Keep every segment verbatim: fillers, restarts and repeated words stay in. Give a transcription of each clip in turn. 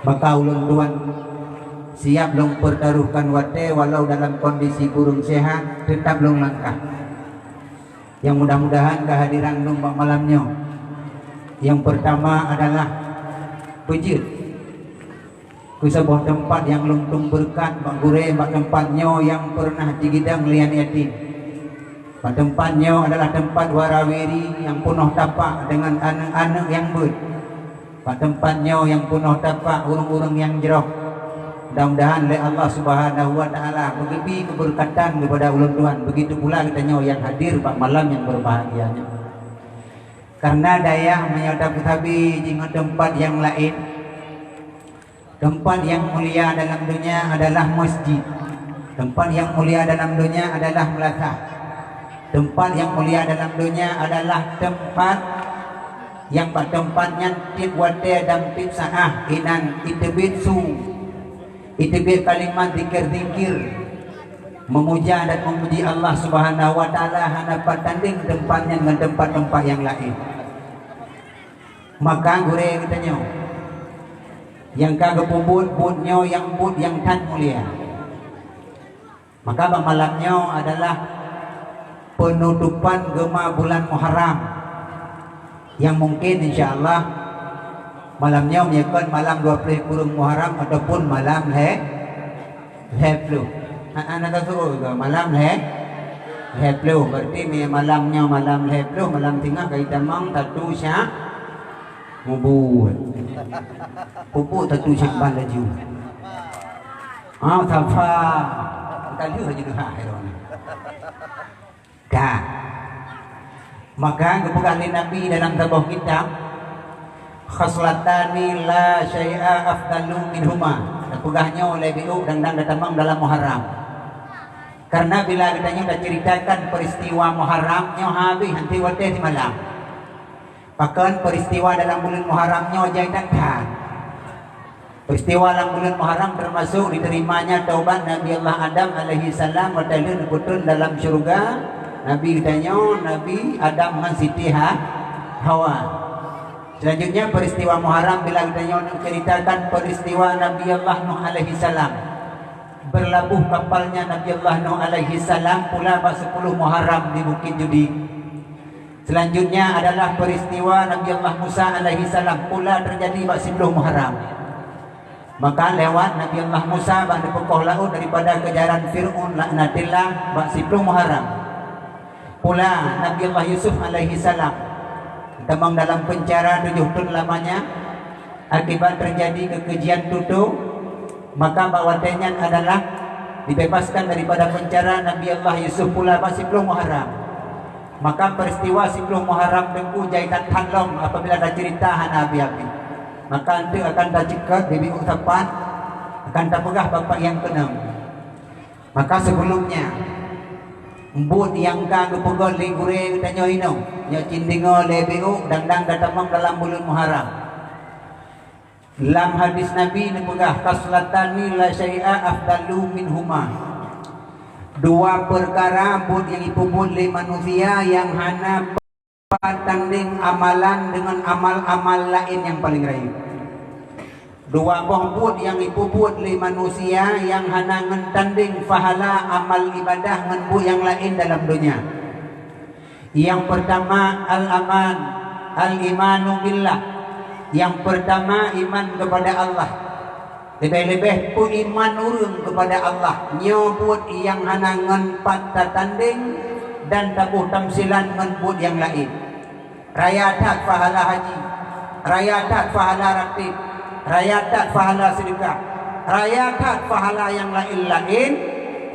Maka ulôn tuan siap lôn pertaruhkan watée walau dalam kondisi kureueng sehat, teutap lôn langkah. Nyang mudah-mudahan kehadiran lôn bak malam nyoe, nyang peurtama adalah peujeuet keu saboh teumpat nyang lôn tueng beureukat bak gurée bak teumpat nyoe nyang peureunah jigidang lé aneuk yatim. Bak teumpat nyoe adalah teumpat warawiri nyang peunoh tapak deungon aneuk-aneuk nyang beuet. Bak teumpat nyoe nyang peunoh tapak ureuëng-ureuëng nyang jroh. Mudah-mudahan lé Allah Subhanahu wa Taala beugeubri keubeureukatan keupada ulôn tuan, beugitu pula geutanyoe nyang hadir bak malam nyang beubahgia nyoe. Kareuna dayah meunyoe tapeusabe jih ngon teumpat nyang laén, teumpat nyang mulia dalam donya adalah masjid. Teumpat nyang mulia dalam donya adalah meulasah. Teumpat nyang mulia dalam donya adalah teumpat nyang bak teumpat nyan tieb watée dan tieb saát inan iteubiet su, iteubiet kalimat zikir-zikir, meumuja dan meumuji Allah Subhanahu wa Taala hana pat tandeng teumpat nyan ngon teumpat-teumpat nyang laén. Maka gurée geutanyoe nyang ka geupeubuet buet nyoe nyang buet nyang that mulia. Maka bak malam nyoe adalah peunutopan geuma bulan Muharram. Nyang mungken insya Allah malam nyoe meunyoe kon malam dua ploh kureueng Muharram ataupun malam lhée, lhée ploh. Ha, hana tasuroe juga malam lhée, lhée ploh. Berarti mi malam nyoe malam lhée ploh, malam singoh ka itamong satu Sya-, mubuet. Pupuk satu Syakban laju. Ah, safa. Ka lheueh jeuet hai droeneuh. Ka. Maka geupeugah lé Nabi dalam saboh kitab, "Khaslatani la syai'a afdalu minhuma." Geupeugah nyoe lé biôk dan dan tatamong dalam Muharram. Karena bila geutanyoe taceritakan peristiwa Muharram nyoe habéh hanté watée simalam. Pakon peristiwa dalam buleuen Muharram nyoe jai that-that. Peristiwa lam buleuen Muharram teumasok diterimanya taubat Nabi Allah Adam alaihi salam watée lheueh neupeutrön dalam syeuruga Nabi geutanyoe, Nabi Adam ngon Siti Ha-, Hawa. Selanjutnya peristiwa Muharram bila geutanyoe neuceritakan peristiwa Nabi Allah Nuh alaihi salam. Berlabuh kapalnya Nabi Allah Nuh alaihi salam pula bak sepuluh Muharram di Bukit Judi. Selanjutnya adalah peristiwa Nabi Allah Musa alaihi salam pula terjadi bak siploh Muharram. Maka lewat Nabi Allah Musa bak neupeukoh laôt daripada keujaran Fir'aun laknatillah bak siploh Muharram. Pula Nabi Allah Yusuf alaihi salam tamong dalam penjara tujoh thon lamanya akibat terjadi keukejian tutoe, maka bak watée nyan adalah dibebaskan daripada penjara Nabi Allah Yusuf pula bak siploh Muharram. Maka peristiwa siploh Muharram teungku jai that-that lom apabila tacerita hana habéh-habéh. Maka eunteuk akan taceukot bibi usapan akan tapeugah bapak nyang keuneuk. Maka sebelumnya, buet nyang ka geupeugét lé gurée geutanyoe inong, nyoe cit deungoe lé biôk dan dan tatamong dalam buleuen Muharram. Lam hadis Nabi neupeugah, "Khaslatani la syai'a afdalu minhuma." Dua peukara buet nyang jipeubuet lé manusia nyang hana pat tandeng amalan deungon amal-amal laén nyang paleng rayeuk. Dua boh buet nyang jipeubuet lé manusia nyang hana ngon tandeng pahala amal ibadah ngon buet nyang laén dalam donya. Nyang peurtama al-aman, al-imanu billah. Nyang peurtama iman keupada Allah. Leubeh-leubeh peuiman ureuëng keupada Allah nyoe buet nyang hana ngon pat tatandeng dan taboh tamsilan ngon buet nyang laén. Raya that pahala haji, raya that pahala rateb, raya that pahala seudeukah, raya that pahala nyang laén-laén,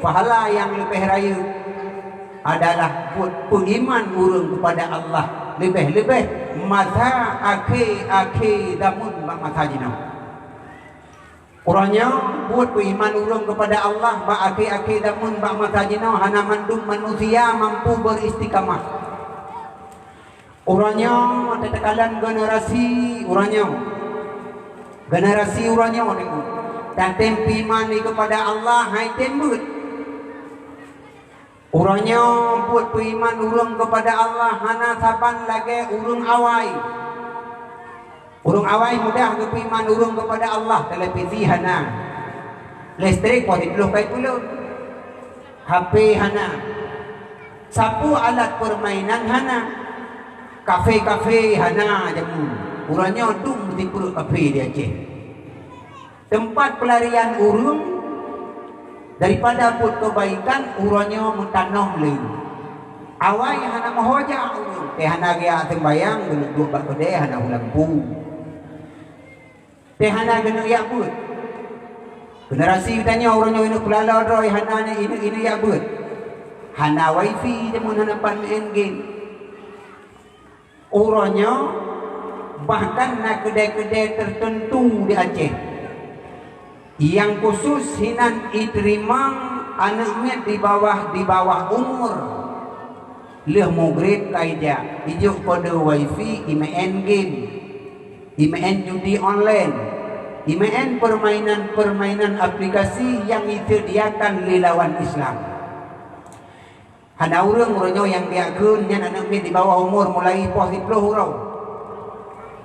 pahala nyang leubeh rayeuk adalah buet peuiman ureuëng keupada Allah leubeh-leubeh masa akhé-akhé zamon bak masa jinoe. Uroe nyoe buet peuiman ureuëng keupada Allah bak akhé-akhé zamon bak masa jinoe hana mandum manusia mampu beristiqamah. Uroe nyoe teuteukala generasi uroe nyoe. Generasi uroe nyoe deungon tatem peuiman keupada Allah hai tem beuet. Uroe nyoe buet peuiman ureuëng keupada Allah hana saban lagée ureuëng awai. Ureuëng awai mudah geupeuiman ureuëng keupada Allah, televisi hana, listrik poh siplôh kai pulon, H P hana, sapeue alat peurmainan hana, kafe-kafe hana jameun. Uroe nyoe dum sipeureuet kafe di Aceh. Teumpat peularian ureuëng daripada buet keubaikan uroe nyoe meutanong lé. Awai hana meuho jak ureuëng, teuh hana geujak seumbayang, geuleuduek bak keudè hana lampu. Teuh hana geuneuk jak beuet. Generasi geutanyoe uroe nyoe ineuk peulaloe droe hana ineuk-ineuk jak beuet. Hana wifi jameun hana pat main game. Uroe nyoe bahkan na keudè-keudè teuteuntu di Aceh nyang khusus hinan iteurimong aneuëk miet di bawah, di bawah umur. Lheueh mugreb ka ijak, ijok kode wifi, imain game, imain judi online, imain permainan-permainan aplikasi nyang disediakan lé lawan Islam. Hana ureuëng uroe nyoe nyang geujak kheun nyan aneuëk miet di bawah umur mulai poh siplôh uroe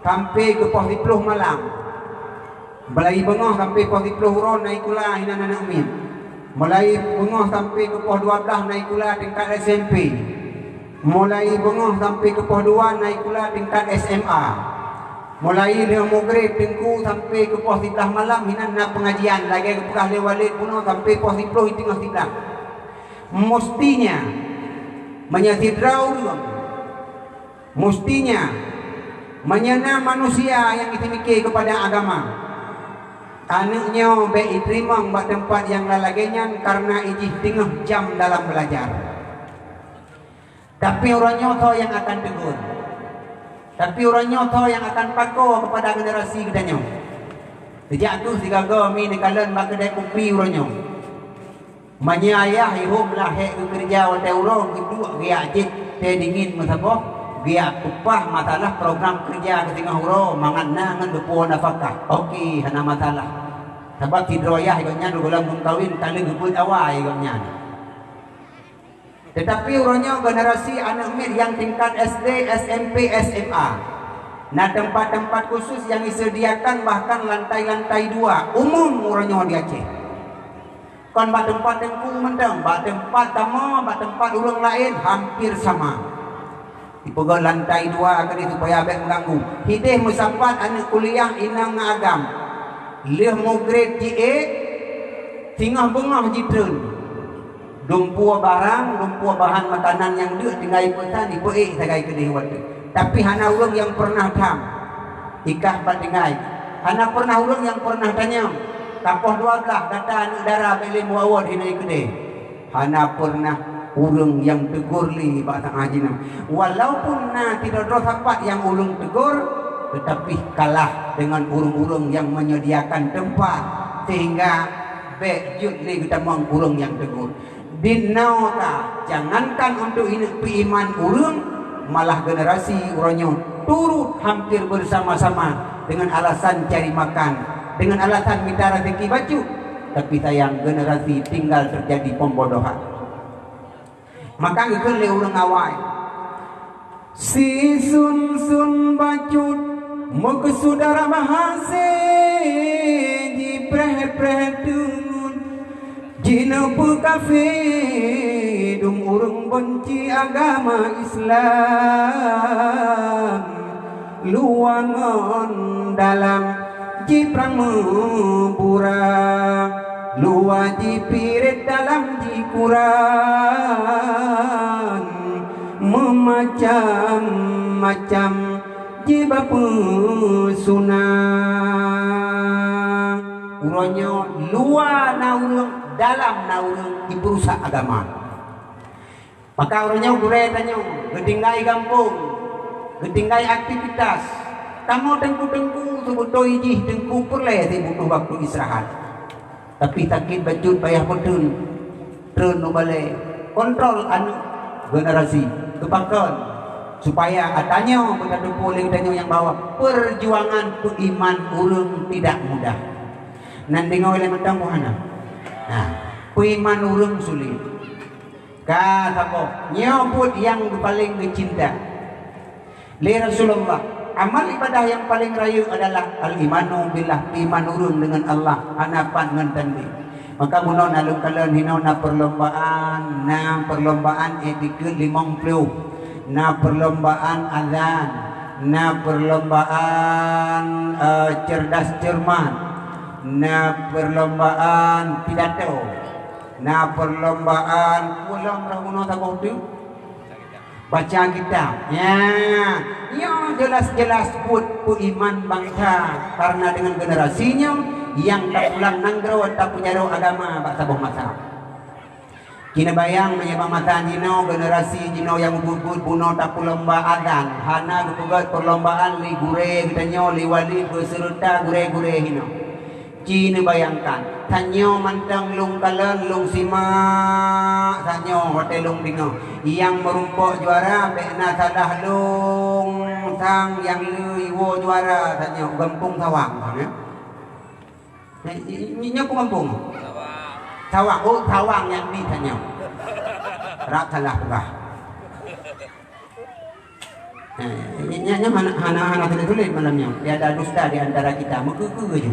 sampai keu poh siplôh malam. Mulai beungoh sampai poh siplôh uroe na sikula hinan aneuëk miet. Mulai beungoh sampai keu poh dua blaih na sikula tingkat S M P. Mulai beungoh sampai keu poh dua na sikula tingkat S M A. Mulai lheueh mugreb teungku sampai keu poh siblaih malam hinan na peungajian, lagée geupeugah lé Walid bunoe sampai poh siplôh teungoh siblaih. Mustinya, meunyoe sidroe ureuëng, mustinya, meunyoe na manusia nyang jiteumiké keupada agama, aneuëk nyoe bék jiteurimong bak teumpat nyang lagée nyan kareuna ijih teungoh jam dalam beulajar. Tapi uroe nyoe soe nyang akan tegur? Tapi uroe nyoe soe nyang akan pakoe keupada generasi geutanyoe? Sijak keuh sigagoe mi neukalon bak keudè kupi uroe nyoe. Meunyoe ayah ihom lahé geukeureuja watée uroe geuduek geujak jép tée dingin meusaboh, geujak peupah masalah program keureuja keu singoh uroe mangat na ngon geupuwoe nafakah. Oke, hana masalah. Sabab sidroe ayah gobnyan gohlom meukawen ka lheueh geubeuet awai gobnyan. Teutapi uroe nyoe generasi aneuëk miet nyang tingkat S D, S M P, S M A, na teumpat-teumpat khusus nyang disediakan bahkan lantai-lantai dua umum uroe nyoe di Aceh. Kon bak teumpat teungku mantong, bak teumpat kamoe, bak teumpat ureuëng laén hampir sama. Dipeugét lantai dua keudeh supaya bék meuganggu. Hideh meusapat aneuëk kuliah inong ngon agam. Lheueh mugreb jiék, singoh beungoh jitreun. Dumpeue barang, dumpeue bahan makanan nyang deuk tinggai peusan ipeuék sagai keudeh watée. Tapi hana ureuëng nyang pernah tham. Ikah bak tinggai. Hana pernah ureuëng nyang pernah tanyong, "Ka poh dua blaih gata aneuëk dara bék lé meuawot hinoe keudeh." Hana pernah ureuëng nyang tegur lé bak saát jinoe. Walaupun na sidroe-droe sapat nyang ulôn tegur, teutapi kalah deungon ureuëng-ureuëng nyang menyediakan teumpat, sehingga bék jeuet lé geutamong ureuëng nyang tegur. Dinoe ka, jangankan untuk ineuk peuiman ureuëng, malah generasi uroe nyoe turut hampir bersama-sama dengan alasan cari makan, dengan alasan mita rezeki bacut. Tapi sayang, generasi tinggal terjadi pembodohan. Maka geukheun lé ureuëng awai, "Sisun-sun bacut meukeusudara mahase jipreh-preh teungon, jineupeukafe dum ureuëng beunci agama Islam." Luwa ngon dalam jiprang meubura, luwa jipirit dalam jikuran, meumacam-macam jiba peusuna. Uroe nyoe luwa na ureuëng, dalam na ureuëng jipeurusak agama. Maka uroe nyoe gurée tanyoe geutinggai gampông, geutinggai aktivitas. Kamoe teungku-teungku seubeutôi jih teungku peureulée sibutuh waktu istirahat. Tapi sakét bacut payah peutreun, treun u balée, kontrol aneuëk generasi, geupakon supaya atanyoe beutateupeue lé geutanyoe nyang bahwa perjuangan peuiman ureuëng tidak mudah. Nan deungoe lé mantong buhana. Nah, peuiman ureuëng sulet. Ka saboh, nyoe buet nyang paleng geucinta lé Rasulullah. Amal ibadah nyang paleng rayeuk adalah al-imanu billah, iman ureuëng deungon Allah, hana pat ngon tandeng. Maka bunoe na lôn kalon hinoe na perlombaan, na perlombaan etikeuet limong ploh, na perlombaan azan, na perlombaan, eh, cerdas cermat, na perlombaan pidato, na perlombaan pulang rah bunoe saboh teuk. Baca kitab. Ya, nyoe jelas-jelas buet peuiman bansa karena dengan generasi nyoe nyang tapulang nanggroe tapeujaroe agama bak saboh masa. Ci neubayang meunyoe bak masa jinoe generasi jinoe nyang buet-buet bunoe tapulomba adan, hana geupeugét perlombaan lé gurée geutanyoe lé wali beuseureuta gurée-gurée hinoe. Ci neubayangkan, tanyoe mantong lôn kalon, lôn simak, tanyoe watée lôn deungoe. Nyang meurumpok juara bék na salah lôn sang nyang lheueh iwoe juara tanyoe gampông Sawang, ya. Nyoe peue gampông? Sawang. Oh, Sawang nyang di tanyoe. Rab salah peugah. Eh, nyan, nyan hana, hana, hana tuléh-tuléh malam nyoe. Tiada dusta di antara kita. Meukeue-keue ju.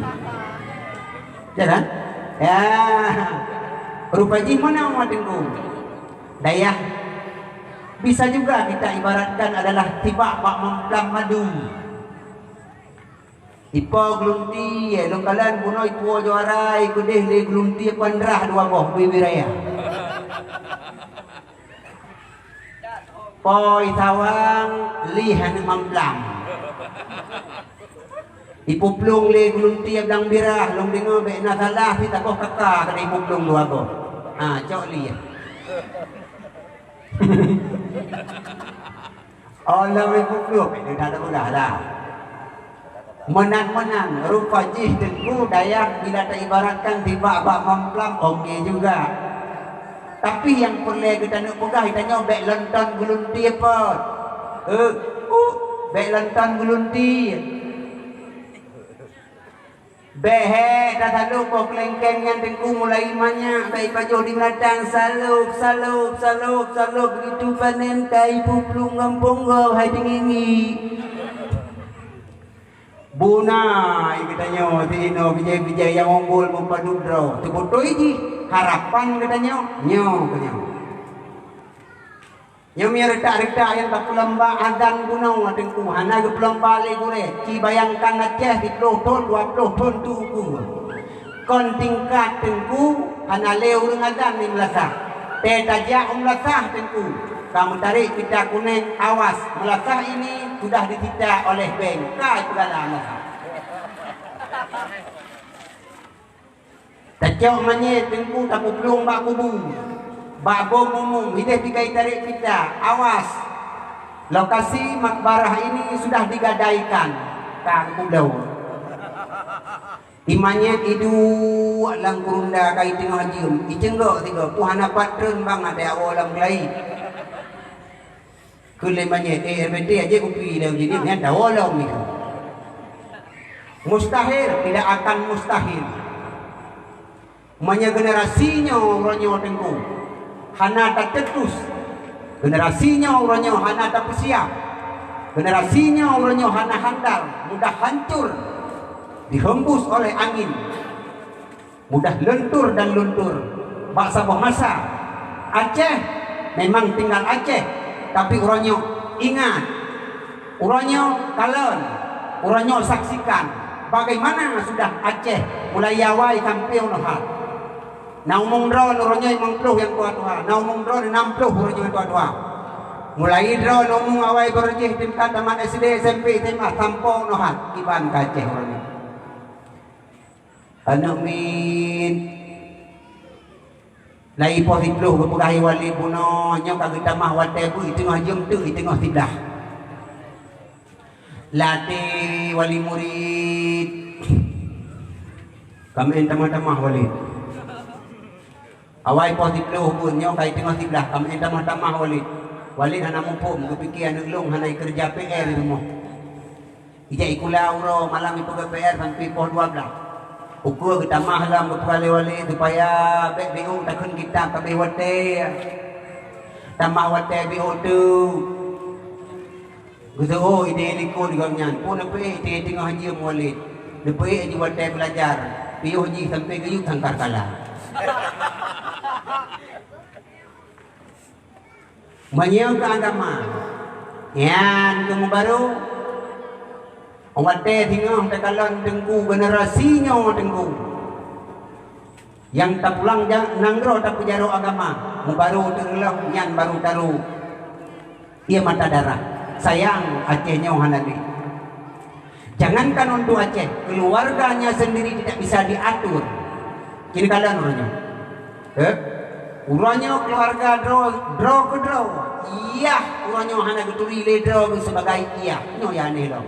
Ya kan? Ya. Rupa jih meunan, Teungku. Dayah. Bisa juga kita ibaratkan adalah tibak bak mamplam madu. Ipo geulunti, eh, lôn kalon bunoe ipuwoe juara, ikeudeh lé geulunti pandrah dua boh, bui-bui raya. Poi sawang lih aneuk mamplam. Ipuplueng lé geulunti blang birah, lôn deungoe bék na salah, si saboh kaka keuneuk ipuplueng dua boh. Ha, cok lih. Oh, lôn ipuplueng, bék na tapeugah dah. Meunan-meunan, rupa jih Teungku Dayah bila taibaratkan tibak bak mamplam, oke juga. Tapi nyang peureulée geutanyoe peugah, geutanyoe bék lonton geulunti pot. Eh, uh, bék lonton geulunti. Bék hé tasalôb boh keulengkeng nyan Teungku mulai manyak, bék ipajoh di meunatang, salôb, salôb, salôb, salôb, begitu panen ka ipuplueng gampông gob hai teungingi. Buna geutanyoe teuinoe bijéh-bijéh nyang unggul meupadub droe. Teubeutôi jih harapan geutanyoe nyoe keuh nyoe. Nyoe mie reutak-reutak nyang tapeuleumba adan bunoe Teungku hana geupeulomba lé gurée. Ci bayangkan Aceh siplôh thon, dua plôh thon tu ukeue. Kon tingkat Teungku hana lé ureuëng adan di meulasah. Tée tajak u meulasah Teungku, ka meutarek pita kuneng, awas, meulasah ini sudah disita oleh bank, ka ipeugala meulasah. Tacok manyét Teungku tapuplueng bak kubu, bak bom umum, ideh tinggai tarek pita, awas, lokasi makbarah ini sudah digadaikan, ka geupubloe. Imanyét iduek lam kurunda ka iteungoh jeuem, iceunggok sigoe, peue hana pat treun bang até awoe lam keulayi. Kheun lé manyét, "Eh, R B T aja kupi lam jideueng nyan tawoe lom nyoe." Mustahil, tidak akan mustahil. Meunyoe generasi nyoe uroe nyoe Teungku hana tacetus, generasi nyoe uroe nyoe hana tapeusiab, generasi nyoe uroe nyoe hana handal, mudah hancur, dihembus oleh angin, mudah lentur dan luntur. Bak saboh masa, Aceh memang tinggal Aceh, tapi uroe nyoe ingat, uroe nyoe kalon, uroe nyoe saksikan bagaimana sudah Aceh mulai awai sampai unoe hat. Na umong droe uroe nyoe limong ploh nyang tuha-tuha, na umong droe nam ploh uroe nyoe tuha-tuha. Mulai droe umong awai beureujeih tingkat tamat S D, S M P, S M A sampoe unoe hat kiban ka Aceh uroe nyoe. Aneuk miet, lai poh siplôh geupeugah i Walid bunoe, nyoe ka geutamah watée beuet, teungoh jeuem teuk, teungoh siblah. Latée wali murit, ka meu'en tamah-tamah Walid. Awai poh siplôh beuet, nyoe ka teungoh siblah, ka meu'en tamah-tamah Walid. Walid hana muphom, geupike aneuk lôn hana ikeureuja P R di rumoh. Ijak ikula uroe malam ipeugét P R sampai poh dua blah. Ukeue geutamah lom geupeugah lé Walid supaya bék biôh takheun kitab ka abéh watée. Tamah watée biôh teuk. Geuseuôt idéh likot gobnyan, peue neupeuék idéh teungoh jeuem Walid. Neupeuék jih watée beulajar, piôh jih sampoe geuyue sangkar kala. Meunyoe keu agama, nyan keuh meubaru. Watée singoh takalon teungku, generasi nyoe teungku, nyang tapulang ja-, nanggroe tapeujaroe agama, meubaru teureulôh nyan baru taru ie mata darah. Sayang, Aceh nyoe hana lé. Jangankan untuk Aceh, keluarganya sendiri tidak bisa diatur. Kiri kalan uroe nyoe. Eh? Uroe nyoe keluarga droe, droe keu droe. Yah, uroe nyoe hana geuturi lé droe geuh sebagai yah. Nyoe nyang aneh lom.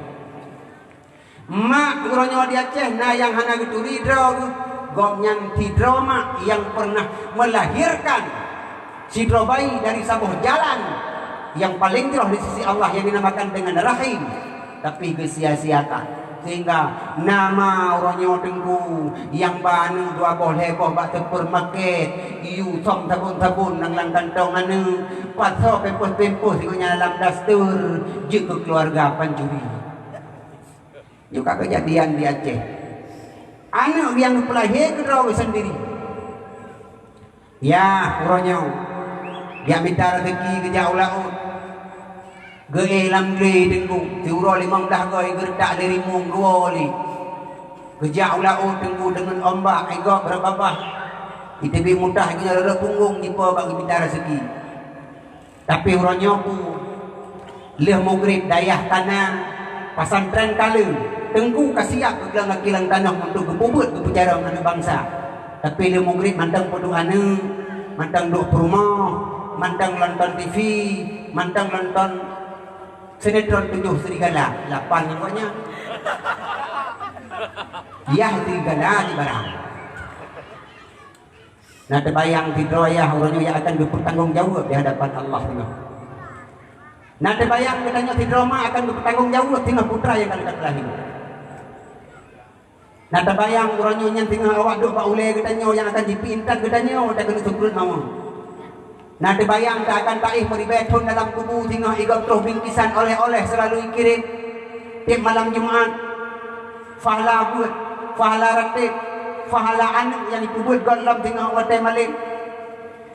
Mak uroe nyoe di Aceh na nyang hana geuturi droe geuh. Gobnyan sidroe mak nyang pernah melahirkan sidroe bayi dari saboh jalan nyang paleng jroh di sisi Allah nyang dinamakan dengan rahim, tapi geusia-siakan. Sehingga na ma uroe nyoe teungku nyang ba aneuëk dua boh lhée boh bak supermarket, yue som sabon-sabon nyang lam kantong aneuëk, pasoe pampers-pampers sigoe nyang lam daster, jeuet keu keuluwarga pancuri. Nyoe ka keujadian di Aceh. Aneuëk nyang geupeulahé keudroe geuh sendiri. Yah, uroe nyoe, jak mita raseuki geujak u laôt. Geuéh lam glé teungku, siuroe limong blaih goe geureutak lé rimueng dua lé. Geujak u laôt teungku deungon ombak, igob rot babah. Iteubiet mutah jinoe rot punggong jipo bak geumita raseuki. Tapi uroe nyoe peue? Lheueh mugrib dayah kana, pesantren kale, teungku ka siap geuglong gaki lam tanoh untuk geupeubuet geupeucarông aneuëk bansa. Tapi lheueh mugrib mantong peuduek aneuëk, mantong duek peurumoh, mantong nonton T V, mantong nonton sinetron Tujoh Serigala, lapan nyan gobnyan. Yah serigala di barang. Na teubayang sidroe yah uroe nyoe nyang akan geupeutanggong jaweueb di hadapan Allah singoh. Na teubayang geutanyoe sidroe ma akan geupeutanggong jaweueb singoh putra nyang ka lheueh tapeulahé. Na teubayang uroe nyoe nyan singoh awak duek bak ulée geutanyoe nyang akan jipeuintat geutanyoe takeuneuk sukreut mawö. Na teubayang ta akan taéh meuribée thon dalam kubu singoh igob troh bingkisan oleh-oleh seulalu ikirém tieb malam Jumat. Pahala beuet, pahala ratéb, pahala aneuëk nyang jipeubuet gohlom teungoh watée malém.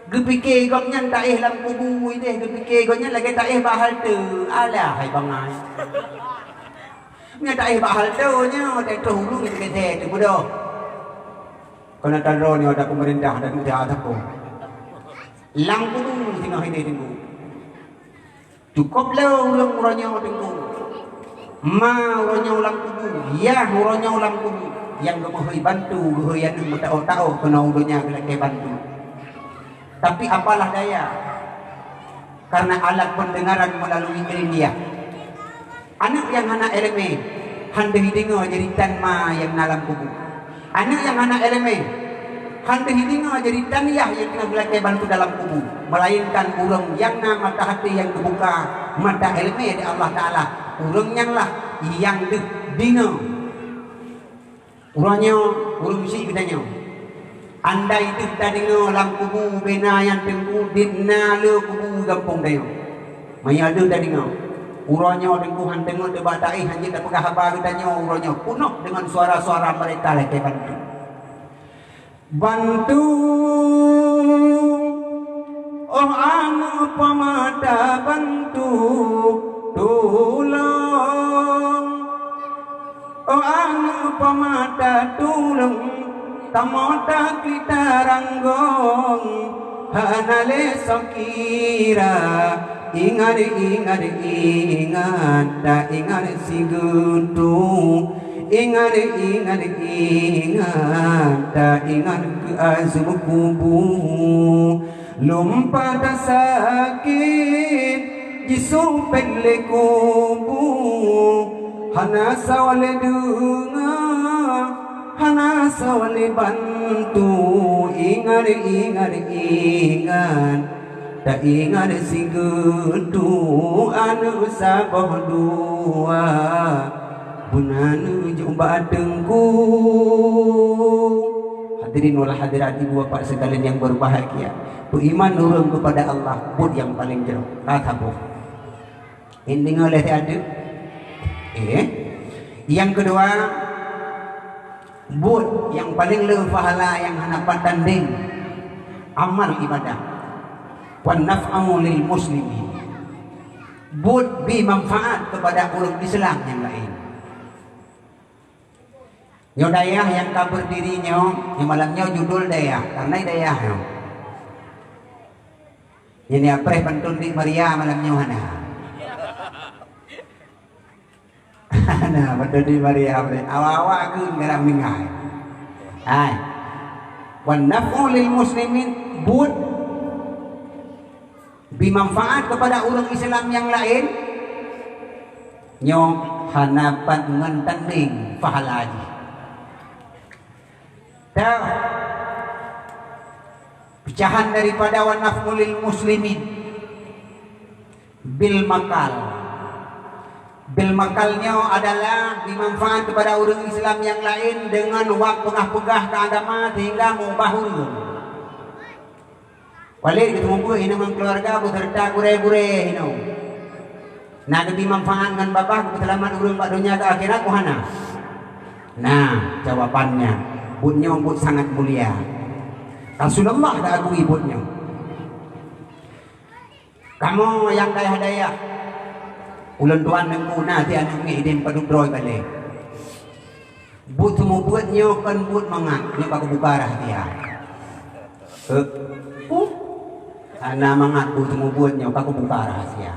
Geupike gobnyan taéh lam kubu idéh, geupike gobnyan lagée taéh bak halte. Alah hai bangai. Nyan taéh bak halte nyoe, taéh troh ureuëng teukeusée teupeudôh. Kon ata droe nyoe ata peumeurintah, ata duta, ata peue. Lam kubu singoh idéh teungku. Cukôp le ureuëng uroe nyoe teungku. Ma uroe nyoe lam kubu, yah uroe nyoe lam kubu, nyang geumeuhôi bantu, geuhôi aneuëk meutaôh-taôh keunoe u donya geulakée bantu. Tapi apalah daya, karena alat pendengaran melalui indria. Aneuëk nyang hana élémé, han deuh jideungoe jeuritan ma nyang na lam kubu. Aneuëk nyang hana élémé, han deuh jideungoe jeuritan yah nyang teungoh geulakée bantu dalam kubu, melainkan ureuëng nyang na mata hati nyang geubuka, mata élémé di Allah Taala, ureuëng nyan lah nyang deuh deungoe. Uroe nyoe, ureuëng syiek geutanyoe, andai deuh tadeungoe lam kubu bena nyan teungku, di na le kubu gampông tanyoe. Meunyoe deuh tadeungoe, uroe nyoe teungku han teungeut teuba taéh, han jeuet tapeugah haba geutanyoe, uroe nyoe peunoh deungon suara-suara meureka lakée bantu. Bantu, oh aneuëk peumata bantu, tulông. Oh aneuëk peumata tulông, kamoe takli taranggong, hana lé sokira. Ingat, ingat, ingat, ta ingat sigeutue. Ingat, ingat, ingat, ta ingat keu azeueb kubu. Lumpat sakét jisupet lé kubu, hana sawa lé deungoe, hana sawa lé bantu. Ingat, ingat, ingat, ta ingat sigeutue aneuëk saboh dua. Beuna neujok bak teungku. Hadirin wal hadirat, ibu bapak sekalian yang berbahagia, beuiman ureuëng kepada Allah buet nyang paleng jroh. Ka saboh. Ingat lé siat tu. Eh. Yang kedua, buet nyang paleng le pahala nyang hana pat tandeng amal ibadah. Wan naf'u lil muslimin. Buet bi manfaat kepada ureuëng Islam nyang laén. Nyoe dayah nyang ka berdiri nyoe, nyoe malam nyoe judul dayah, karena dayah nyoe. Jadi apreh pantun di Maria malam nyoe hana. Hana pantun di Maria, awak-awak ke negara meninggai. Hai. Wan naf'u lil muslimin, buet bi manfaat kepada ureuëng Islam nyang laén, nyoe hana pat ngon tandeng pahala jih. Dah pecahan daripada wa naf'u lil muslimin bil makal. Bil makal nyoe adalah bi manfaat kepada ureuëng Islam nyang laén deungon wak peugah-peugah keu agama sehingga meubah ureuëng. Paléng geuteumeubeuet hinoe ngon keuluwarga beuseureuta gurée-gurée hinoe. Na geubi manfaat ngon babah geupeuseulamat ureuëng bak donya keu akhirat, keu hana? Nah, jawabannya, buet nyoe buet sangat mulia. Rasulullah geuakui buet nyoe. Kamoe nyang dayah-dayah, ulôn tuan Teungku na di aneuk miet ideh padub droe balée. Buet seumeubeuet nyoe kon buet mangat, nyoe ka kubuka rahsia. Eh, uh, hana mangat buet seumeubeuet nyoe ka kubuka rahsia.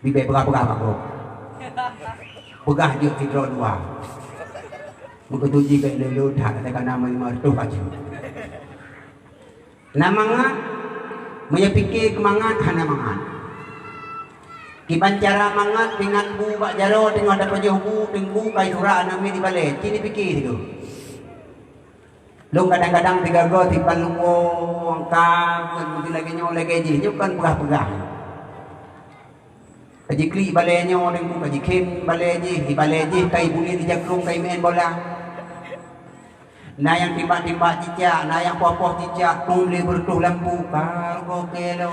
Bibée peugah-peugah bak gob. Peugah jeuet sidroe dua. Meukeusut jih bék lé-lé that, kata kana meulima reutôh baju. Na mangat, meunyoe pike keu mangat hana mangat. Kiban cara mangat deungon bu bak jaroe teungoh tapajoh bu, Teungku, kai surak aneuk miet di balée, ci nipike sigoe. Lôn kadang-kadang sigagoe sipan lôn woe angka, meusti lagée nyoe lagée jih, nyoe kon peugah-peugah. Ka jiklik balée nyoe Teungku, ka jikhem balée jih, di balée jih kai buleuen di jakrong kai meu'en bola. Na nyang timbak-timbak cicak, na nyang poh-poh cicak, tôm lé beureutôh lampu, ka rukok keu lom.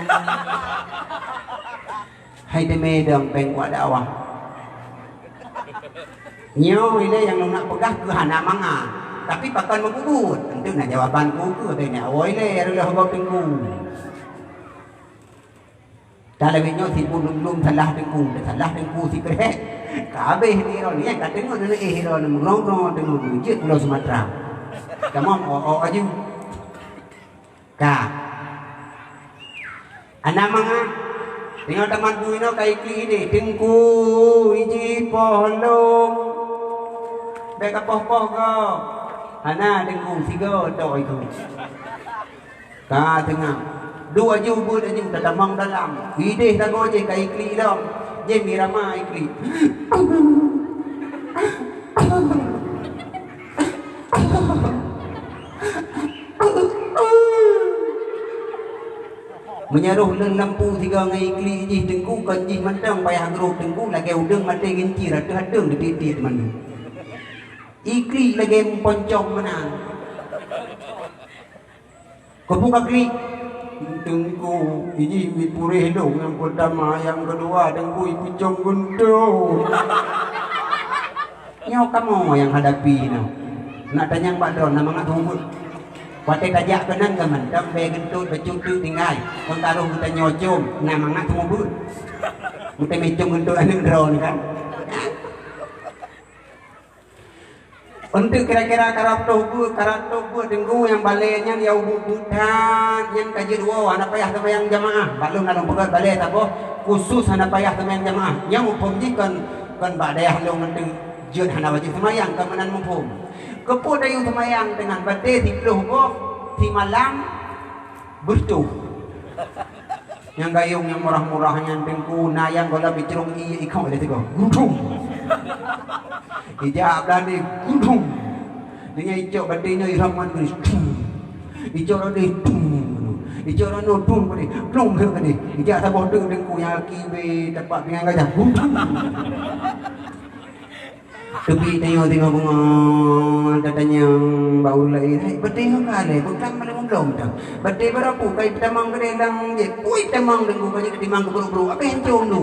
Hai teumé dong péng kuat dakwah. Nyoe ilée nyang lôn nak peugah keu hana mangat, tapi pakon meububuet. Enteuk na jawaban ku keu teunya awai lé reuloh gob Teungku. Talabeh nyoe sibuk lom-lom salah Teungku, salah Teungku sikrek. Ka habéh di droeneuh, ka teungoh neuh éh droeneuh meurong-rong teungoh neujeuet Pulo Sumatera. Tamong o-o aju. Ka. Hana mangat. Teungoh tamat bu inoe ka iklik ideh, Teungku, iji poh lom. Bék ka poh-poh gob. Hana Teungku, sigoe tok itu. Ka teungoh. Duek aju beuet aju tatamong dalam. Ideh sagoe jih ka iklik lom. Jih mirama iklik. Meunyoe roh lôn lampu sigoe ngon iklik jih Teungku, kon jih mantong payah grob Teungku, lagée udeueng maté geuncir ateueh-ateueh ditiet-tiet mandum. Iklik lagée meuponcong meunan. Keupeue ka klik? Teungku, iji miet puréh lôn nyang peurtama, nyang keudua Teungku ipeucong guntot. Nyoe kamoe nyang hadapi nyoe. Nak tanyong bak droe, na mangat seumeubeuet. Watée tajak keunan ka mantong bée guntot bacut teuk tinggai. Kon taroh geutanyoe com, na mangat seumeubeuet. Meuteumé com guntot aneuk droe nyoe kan. Untuk kira-kira karab toh beuet, karab toh beuet Teungku nyang balée nyan ya ubit-ubit that, nyan ka jeuet woe hana payah seumayang jamaah. Bak lôn na lôn peugét balée saboh khusus hana payah seumayang jamaah. Nyang muphom jih kon, kon bak dayah lôn ngon teuk jeuet hana wajéb seumayang, ka meunan muphom. Keupeue tayue seumayang teungoh batée siplôh boh simalam beureutoh. Nyang gayong nyang murah-murah nyan Teungku, na nyang gohlom icrong ié ikhoe lé sigoe. Gudung. Ijak beulandi gudung. Dengan icok batée nyoe irhom ngon geuris. Tum. Icok rode tum. Icok rode tum pada. Plong ke tadi. Ijak saboh teuk Teungku nyang laki be tapak pingan gajah. Gudung. Tepi tanyoe singoh beungoh tatanyong Ulai hai beuteh ka lé, bukan malam belum dah. Beuteh berapa kai tamang gede lang je. Pui tamang dengku kai tamang ke buruk-buruk. Apa yang cium tu?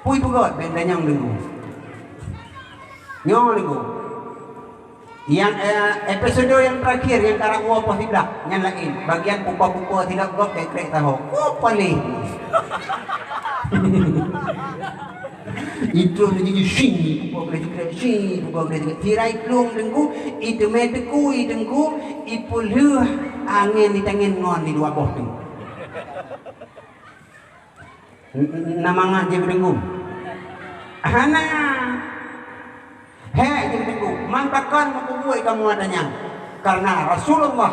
Pui pegot ben tanyang dengku. Nyoe dengku. Yang, eh, episode yang terakhir yang karang uwa poh siblah, nyan lain. Bagian pupa-pupa silap gop krek-krek taho. Oh, paling. Itu jadi sing, pupa krek-krek sing, pupa krek-krek. Tirai plueng dengku, itu mé deku, itu dengku, ipulheuh angin di tangan ngon di dua boh tu. N-, n-, na mangat jih beudengku? Hana. Hék jih beudengku. Man pakon meukeubut kamoe ata nyan? Karena Rasulullah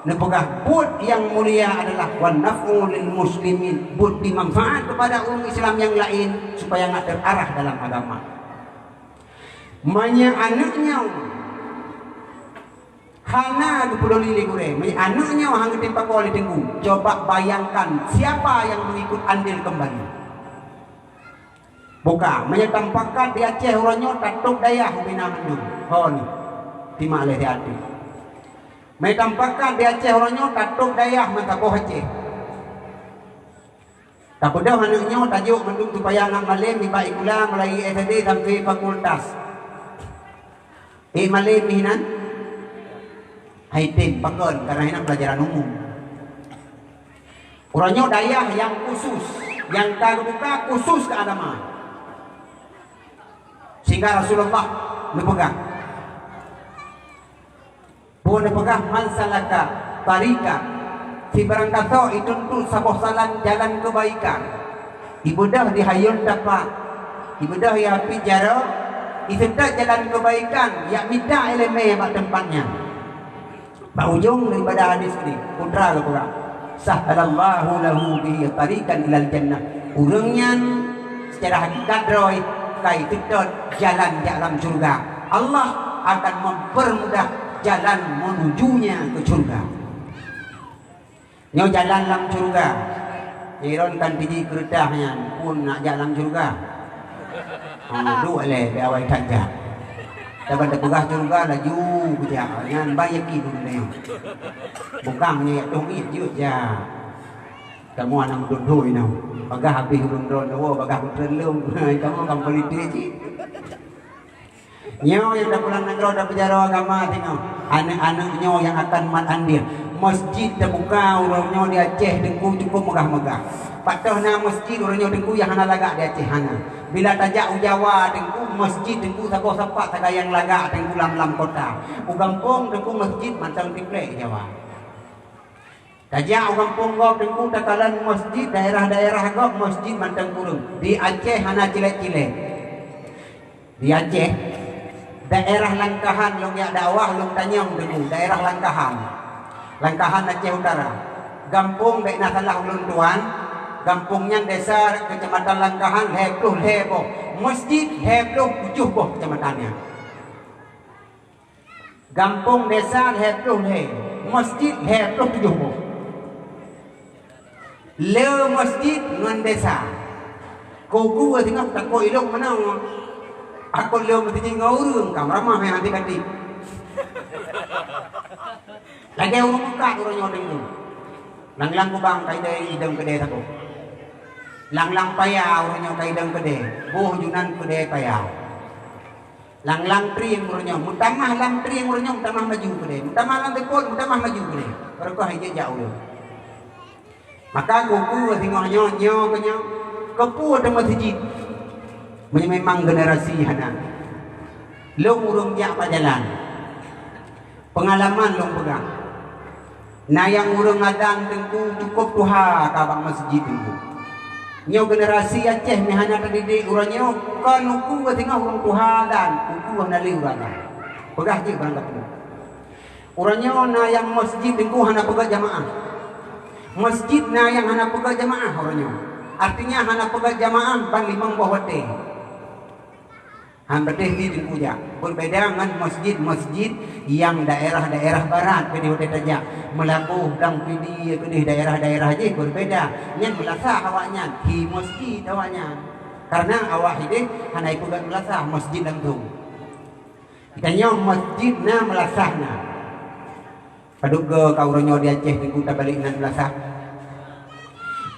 neupeugah, buet nyang mulia adalah wan naf'u lil muslimin, buet bri manfaat kepada ureuëng Islam nyang laén supaya ngat terarah dalam agama. Meunyoe aneuëk nyoe hana geupeuduli lé gurée, meunyoe aneuëk nyoe hana geutimpa po lé teungku, coba bayangkan siapa yang mengikut andil kembali. Buka, meunyoe tampakat di Aceh uroe nyoe tatôb dayah ubena mandum. Ho ni, timak lé di até. Meunyoe tampakat di Aceh uroe nyoe tatôb dayah meusaboh Aceh. Tapeudeuh aneuëk nyoe tajok mandum supaya ngat malém nibak sikula mulai S D sampai fakultas. Eh, malém hinan? Hai tem pakon, karena hinan pelajaran umum. Uroe nyoe dayah nyang khusus, nyang ka geubuka khusus keu agama. Sehingga Rasulullah neupeugah, Buet neupeugah, "Man salaka tariqan," sibarang gasoe ituntut saboh salan jalan keubaikan, ibeudôh di hayôn tapak, ibeudôh i api jaroe, iseutôt jalan keubaikan, yak mita iéleumé bak teumpat nyan. Bak ujong daripada hadis nyoe, putra geupeugah, "Sahhalallahu lahu bihi tariqan ilal jannah." Ureuëng nyan secara hakikat droe ka iseutôt jalan jak lam syurga. Allah akan mempermudah jalan menujunya ke syurga. Nyoe jalan lam syurga. Iron kan tiji keureutah nyan pun nak jak lam syurga. Ha, duek lé bak awai that jak. Saban teupeugah syurga laju geujak. Nyan ban yakin ureuëng nyoe. Bukang nyoe yak toh ngiet jeuet jak. Kamoe hana meudon-don inoe. Bagah habéh ulôn droe nyoe, bagah meuteun lôn. Kamoe kan politik cit. Nyoe nyang tapulang nanggroe tapeujaroe agama singoh. Aneuëk-aneuëk nyoe nyang akan mat andil. Masjid tabuka uroe nyoe di Aceh teungku cukup megah-megah. Pat toh na masjid uroe nyoe teungku nyang hana lagak di Aceh hana. Bila tajak u Jawa teungku, masjid teungku saboh sapat sagai nyang lagak teungku lam-lam kota. U gampông teungku masjid mantong tiplek Jawa. Tajak u gampông gob teungku takalon masjid daerah-daerah gob masjid mantong kureueng. Di Aceh hana cilek-cilek. Di Aceh, daerah Langkahan lôn jak dakwah lôn tanyong teungku, daerah Langkahan. Langkahan Aceh Utara. Gampông bék na salah ulôn tuan, gampông nyan desa kecamatan Langkahan lhée ploh lhée boh, masjid lhée ploh tujoh boh kecamatan nyan. Gampông desa lhée ploh lhée, masjid lhée ploh tujoh boh. Le masjid ngon desa. Kuku singoh takot ilong meunoe. Aku le meuteujing ngon ureuëng kam ramah yang hati kati. Lagée ureuëng mukat ureuëng nyoe deungoe. Lang-lang kubang kai dai idong keudée saboh. Lang-lang paya ureuëng nyoe kai idong keudée. Boh junan keudée paya. Lang-lang trieng uroe nyoe, meutamah lam trieng uroe nyoe, meutamah maju keudeh, meutamah lam seupôt, meutamah maju keudeh. Barokah ijak jak uroe. Maka kuku singoh nyoe, nyoe keu nyoe, keupeue teuma sijit meunyoe memang generasi hana. Lôn ureuëng jak bak jalan. Peungalaman lôn peugah. Na nyang ureuëng adan teungku cukup tuha ka bak masjid teungku. Nyoe generasi Aceh meuhana teudidik uroe nyoe kon uku singoh ureuëng tuha adan, uku hana lé ureuëng adan. Peugah jeuet barang kapeue. Uroe nyoe na nyang masjid teungku hana peugah jamaah. Masjid na nyang hana peugah jamaah uroe nyoe. Artinya hana peugah jamaah ban limong boh watée. Han beuteh di teungku jak. Beubeda ngon masjid-masjid nyang daerah-daerah barat keudeh watée tajak. Meulaboh, Blang Pidie keudeh daerah-daerah jih beubeda. Nyan meulasah awaknyan, hi masjid awaknyan. Karena awak hideh hana ipeugét meulasah masjid langsung. Tanyoe masjid na meulasah na. Padub goe ka uroe nyoe di Aceh Teungku tabalek nan meulasah.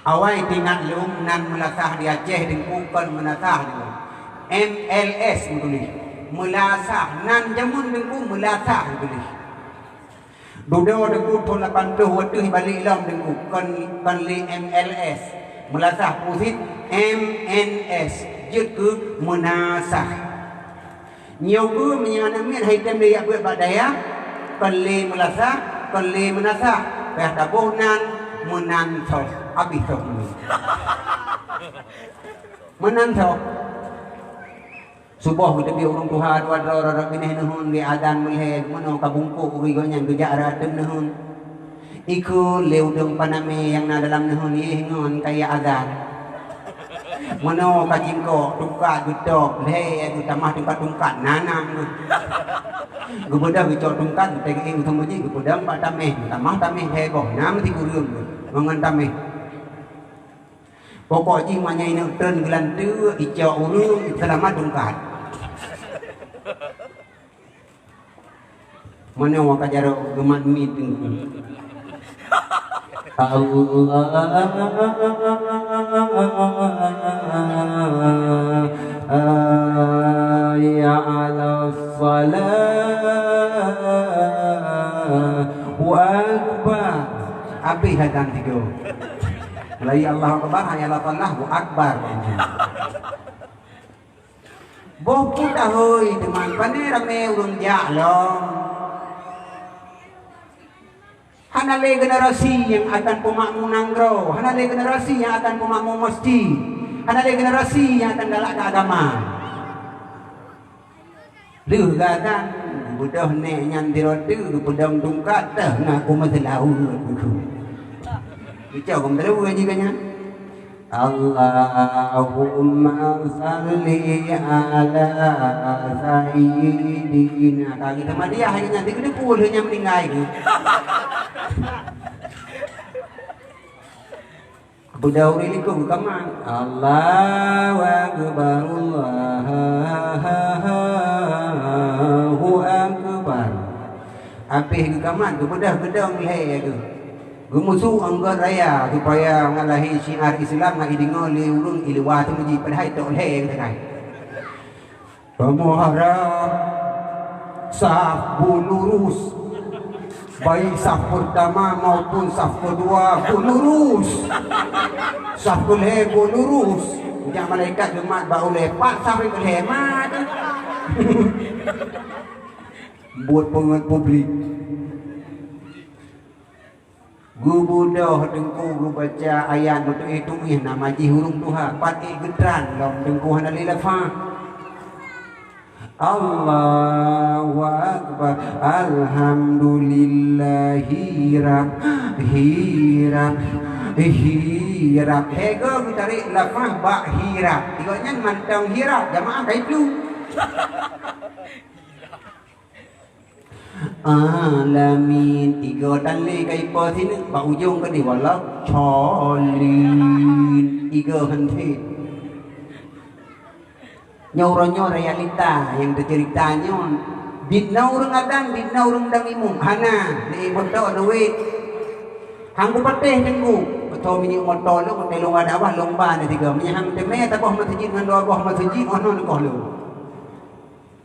Awai teuingat lôn nan meulasah di Aceh Teungku kon meunasah Teungku. M L S meutuléh. Meulasah nan jameun Teungku meulasah meutuléh. Dudoe Teungku thon lapan ploh wateuh balek lom Teungku kon, kon lé M L S. Meulasah pusit M N S jeuet keu meunasah. Nyoe kheueh meunyoe aneuk miet hai tem lé jak beuet bak dayah, kon lé meulasah, kon lé meunasah, payah taboh nan meunan soh, abéh soh nyoe. Meunan soh. Suboh geuteubiet ureuëng tuha dua droe rot-rot binéh neuheun lé azan meulhée, meunoe ka bungkôk uri gobnyan geujak rot ateueh neuheun. Ikheun lé udeueng panamé nyang na dalam neuheun yeh ngon kaya azan. Meunoe ka jingkok tungkat geutôb lhée geutamah tungkat-tungkat nanang geuh. Geubeudôh geucok tungkat geutegée useumeujih geupeudong bak taméh, tamah taméh lhée boh na meusikureueng geuh ngon taméh. Pokok jih manyai neuk treun geulanteuk icok ureuëng seulamat tungkat. Meunoe ka jaroe geumat miet teungku. Allah, hayya 'alas salah, Allahu akbar. Abéh azan tiga. Mulai Allahu akbar, hayya 'alas salah, Allahu akbar. Boh pun dahôi teuma, pane ramé ureuëng jak lom. Hana lé generasi nyang akan peumakmu nanggroe, hana lé generasi nyang akan peumakmu masjid, hana lé generasi nyang akan galak keu agama. Lheueh gata geubeudôh nék nyan di rot teuk geupeudong tungkat teuh ngaku meuseulaweuet geuh. Geucok geumeuteuleue jih geuh nyan. Allahumma salli ala sayyidina. Ka geutamadiah lagée nyan, dikeudeuh peue lheueh nyan meuninggai geuh. Beudahuri likot geukaman. Allahu akbar, Allahu akbar. Abéh geukaman, geubeudôh geudong lhée geuh. Geumusu anggota raya supaya ngon lahé syiar Islam ngon ideungoe lé ureuëng i luwa teumeuji padahai tok lhée geutangai. Kamoe harap saf beulurus, baik saf pertama maupun saf kedua beulurus. Saf keulhée beulurus. Jak malaikat geumat bak ulée, pat saf keulhée mat. Buet peungeut publik. Geubeudôh teungku geubaca ayat meutuéh-tuéh nama jih ureuëng tuha, pat ék geutran lom teungku hana lé lafah. Allahu akbar, alhamdulillahi rab, hirab, hirab. Hego geutarek lafah bak hirab. Tiga nyan mantong hirab, jamaah kai plu. Alamin, tiga tali ka ipo sineuk, bak ujong ka diwalau colin, tiga henti. Nyoe uroe nyoe realita nyang teuceurita nyoe. Bit na ureuëng adan, bit na ureuëng dang imum. Hana, di moto duit. Hang kupatéh teungku. Beutôi minyeuk moto lôn, moto lôn ada wah lomba na tiga. Meunyo hang teumé saboh masjid ngon dua boh masjid, oh non koh lôn.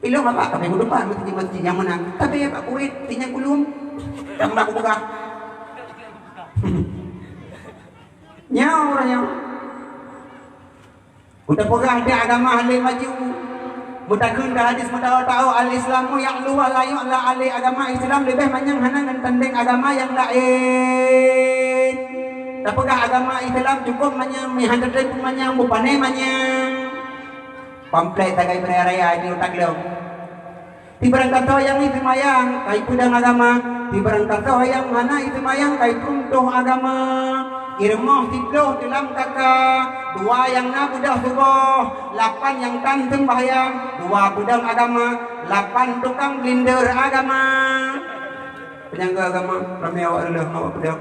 Ilong apa kami kutupat meusti-meusti nyang menang. Tapi Pak Kuwait, ti nyang kulum. Nyang bak kupeugah. Nyawa orang nyang. Udah peugah di agama halai maju. Mutakun dah hadis mutawa tahu al-Islamu ya'lu wa la yu'la alai, agama Islam lebih manyang hana ngan tanding agama yang lain. Tapeugah agama Islam cukup manyang, mi hana tanding pun manyang, bupane manyang. Pamflet sagai beuraya-raya di utak lom. Tibarang kasoe nyang iseumayang kai peudong agama, tibarang kasoe nyang hana iseumayang kai peuruntoh agama. Irumoh siploh teulam kaka, dua nyang na beudôh suboh, lapan nyang tan seumbahyang, dua peudong agama, lapan tukang blinder agama. Penyangga agama, ramé awak leuh awak peudong.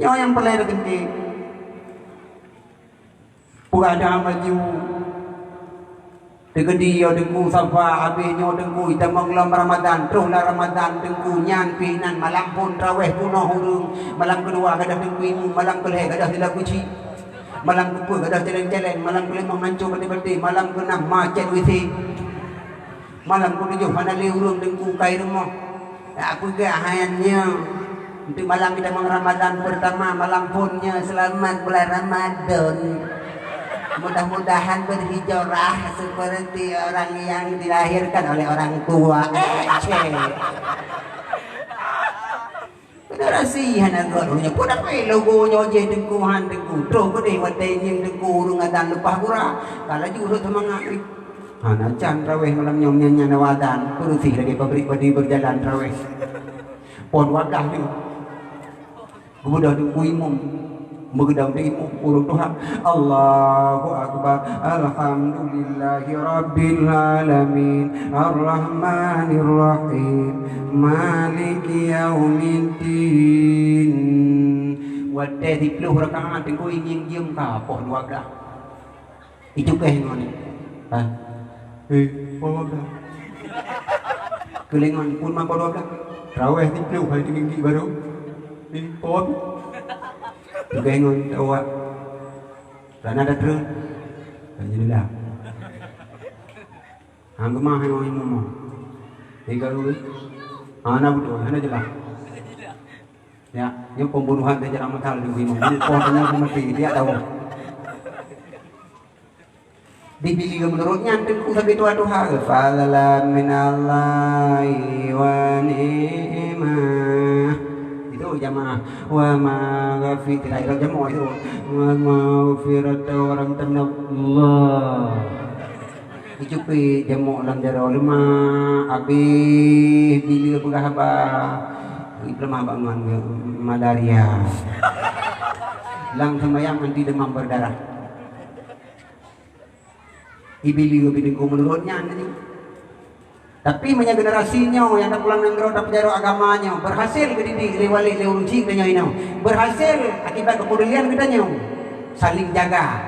Nyoe nyang peureulée teukeunti. Peugah dah maju. Teukeudi yo Teungku Safa, habéh nyoe Teungku itamong lom Ramadhan, troh lam Ramadhan Teungku nyan pih nan malam phon traweh peunoh ureuëng, malam keudua gadôh Teungku imum, malam keulhée gadôh silap kuci, malam keupeuet gadôh celeng-celeng, malam keulimong hanco baté-baté, malam keunam macet W C. Malam keutujôh hana lé ureuëng Teungku kai rumoh. Tak peugah hai nyoe. Untuk malam itamong Ramadhan pertama, malam phon nyoe selamat bulan Ramadan. Mudah-mudahan berhijrah seperti orang yang dilahirkan oleh orang tua. Eh, cek. Generasi hana geuh nyoe. Pun apa logo nyoe jih Teungku han Teungku. Troh keudeh watée ngieng Teungku ureuëng adan leupah gura. Ka laju rhot seumangat. Hana can traweh malam nyoe nyan nyan awadan. Peureusih lagée pabrik padi berjalan traweh. Pon wadah nyoe. Geubeudôh Teungku imum. Meugeudong di imum ureuëng tuha. Allahu Akbar. Alhamdulillahi Rabbil Alamin. Arrahmanirrahim. Maliki Yaumiddin. Watée siplôh rakaat Teungku ingieng jeuem ka poh dua blah. Icukéh ngon ni. Ha. Eh, poh dua blah. Keulengon pun ma poh dua blah. Traweh siplôh hai tinggi baru. Eh, poh dua blah. Cukéh ngon tawak. Rana dah terus. Alhamdulillah. Hang gemah hai orang imum. Tiga dulu. Hana betul, hana jelas. Ya, nyoe pembunuhan teuh jalan meutal di imum. Ini poh tanya aku mati, dia tahu. Dipilih menurut nyan Teungku sabe tuha-tuha. Fadlan minallahi wa ni'mah. Itu jamaah. Wa maghfirah. Tidak ada jamaah itu. Wa maghfirah orang tenang Allah. Icupi jamok lam jaroe leumah, abéh bila peugah haba. Ui, peuleumah bangon malaria. Lam seumayang anti demam berdarah. Ibi lieu bini ku meunurot nyan tadi. Tapi meunyoe generasi nyoe nyang tapulang nanggroe tapeujaro agama nyoe, berhasil geudidik lé wali lé ureueng chik tanyoe inoe. Berhasil akibat keupedulian geutanyoe. Saling jaga,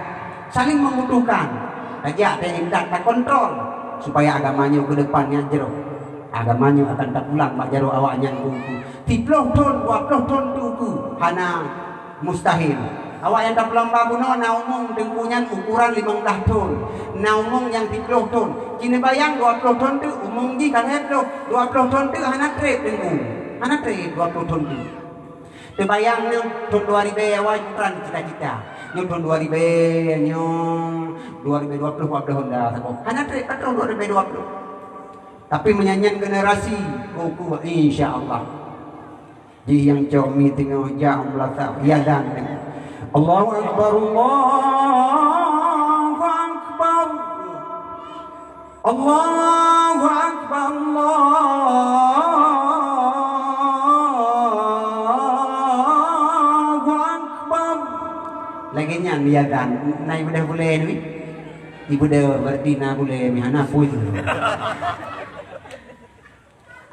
saling membutuhkan. Tajak teuintat takontrol supaya agama nyoe ke depan nyan jroh. Agama nyoe akan tapulang bak jaroe awaknyan keu uku. Siplôh thon, dua plôh thon teuh uku hana mustahil. Awak nyang tapeulomba bunoe na umong teungku nyan ukuran limong blaih thon, na umong nyang siplôh thon. Ci neubayang dua plôh thon teuh umong jih ka lhèe plôh, dua plôh thon teuh hana trép teungku. Hana trép dua plôh thon teuh. Teubayang nyoe thon dua ribèe awai meukeurang cita-cita. Nyoe thon dua ribèe, nyoe dua ribèe dua plôh, dua plôh honda saboh. Hana trép ka trôh dua ribèe dua plôh. Tapi meunyoe nyan generasi, oh, kuat, insya Allah. Jih nyang cok mi teungoh jak meulatak, ya dan. Allahu Akbar, Allahu Akbar. Allahu Akbar, Allahu Akbar. Lagèe nyan ya dan, na ibudah bulèe ni. Ibudah berarti na bulèe mi hana pun.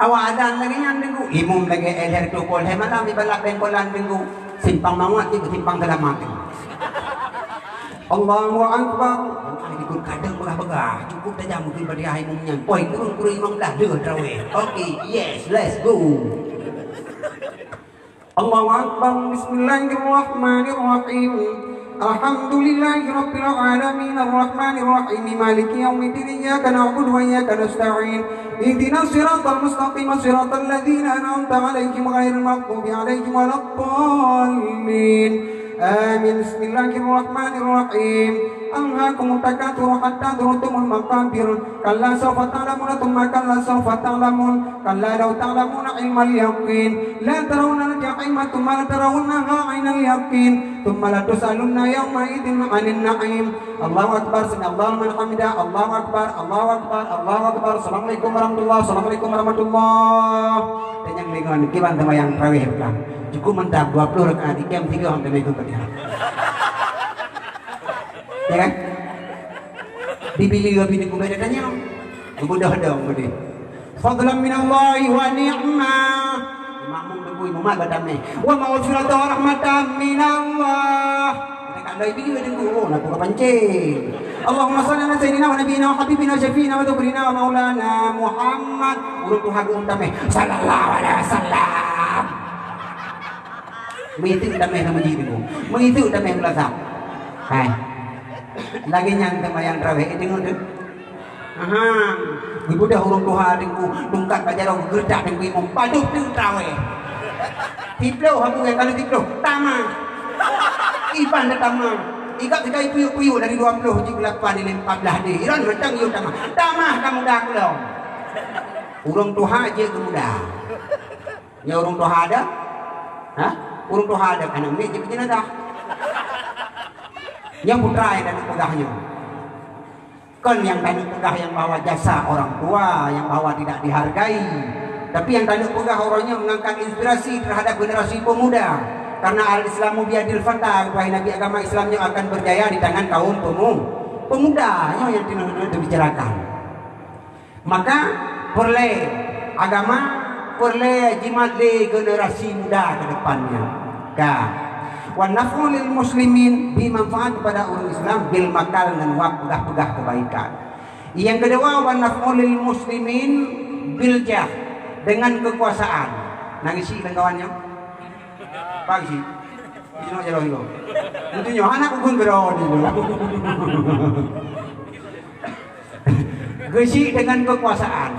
Awak azan lagèe nyan teungku, imum lagèe éh lhèe reutôh peuet lhèe malam ibarat bengkolan teungku, simpang mawat jih simpang seulamat teungku. Allahu Akbar. Ai ikut kadang peugah-peugah, cukup tajam mungkin pada imum nyan. Poi kurung-kurung imum lah lheueh traweh. Oke, yes, let's go. Allahu Akbar. Bismillahirrahmanirrahim. Alhamdulillahirabbil alamin, arrahmanirrahim, maliki yaumiddin, iyyaka na'budu wa iyyaka nasta'in. Ihdinas siratal mustaqim, siratal ladzina an'amta 'alaihim ghairil maghdubi 'alaihim waladdallin. Amin. Bismillahirrahmanirrahim. Alhaakumut takatsur hatta zurtumul maqabir. Kalla sawfa ta'lamuna tsumma kalla sawfa ta'lamun. Kalla law ta'lamuna 'ilmal yaqin. La tarawunnal jahima tsumma la tarawunnaha 'ainal yaqin. Tsumma latus'alunna yauma'idzin 'anin na'im. Allahu Akbar, sami'allahu liman hamidah. Allahu Akbar, Allahu Akbar, Allahu Akbar. Assalamualaikum warahmatullah, Assalamualaikum warahmatullah. Dan nyang deungon, kiban seumayang tarawih pulang. Cukup mantap, dua puluh rakaat, ikem tiga, sampai ikut Fatihah. Ya kan? Dibili lebih di kubah dia tanya. Geubeudôh dong tadi. Fadlan minallahi wa ni'mah. Makmum teungku imum mat batamé. Wa maghfiratan wa rahmatan minallah. Mereka Baik, bini badan guru, nak buka pancing. Allahumma salli ala sayyidina wa nabiyina wa habibina syafi'ina wa dhukrina wa maulana Muhammad. Ureuëng tuha geuh tameh. Sallallahu alaihi wasallam. Meuitu tameh na meuji tu. Meuitu tameh meulasa. Hai. Lagi nyang teumayang tarawih, eh, tengok tu. Aha, geubeudôh ureuëng tuha teungku, tungkat bak jaroe geutak teungku imum, padub teuk traweh. Siploh, aku nyang kali siploh, tamah. Iban dah tamah. Ikat sikai puyuk-puyuk dari dua puluh jeuet keu lapan, nilai empat belas deh. Iran mantong yue tamah. Tamah kamu dah kulong. Ureuëng tuha jeuet keu muda. Nyoe ureuëng tuha ada? Hah? Ureuëng tuha ada aneuk miet jeuet keu jenazah. Nyang putra nyang taneuk peugah nyoe. Kon nyang taneuk peugah nyang bahwa jasa orang tua, nyang bahwa tidak dihargai. Tapi nyang taneuk peugah uroe nyoe mengangkat inspirasi terhadap generasi pemuda. Karena al-Islamu biyadil fata, wahai Nabi, agama Islam nyoe akan berjaya di tangan kaum pemu-, pemuda. Nyoe nyang teuneuk, teuneuk teubicarakan. Maka peureulée agama, peureulée jimat lé generasi muda ke depannya. Ka. Wa naf'u lil muslimin, bi manfaat kepada ureuëng Islam, bil makal ngon wab peugah-peugah kebaikan. Nyang keudua, wa naf'u lil muslimin bil jah, dengan kekuasaan. Nah, isi kawan-kawan nyoe. Pak isi. Isi nak jalan itu. Itu nyoe anak ukun geron itu. Geusyik dengan kekuasaan.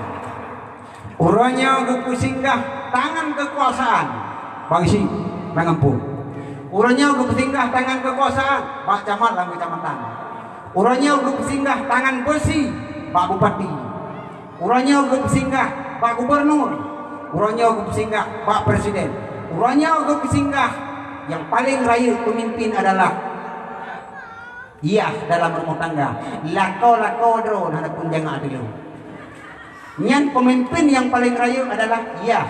Uroe nyoe geupeusinggah tangan kekuasaan. Bang Syik, bang Ampon. Uroe nyoe geupeusinggah tangan kekuasaan bak camat lam kecamatan. Uroe nyoe geupeusinggah tangan beusi bak bupati. Uroe nyoe geupeusinggah bak gubernur. Uroe nyoe geupeusinggah bak presiden. Uroe nyoe geupeusinggah yang paling rayeuk pemimpin adalah yah dalam rumah tangga. Lakoe-lakoe droe hana pun jangak dulu. Nyan pemimpin yang paling rayeuk adalah yah.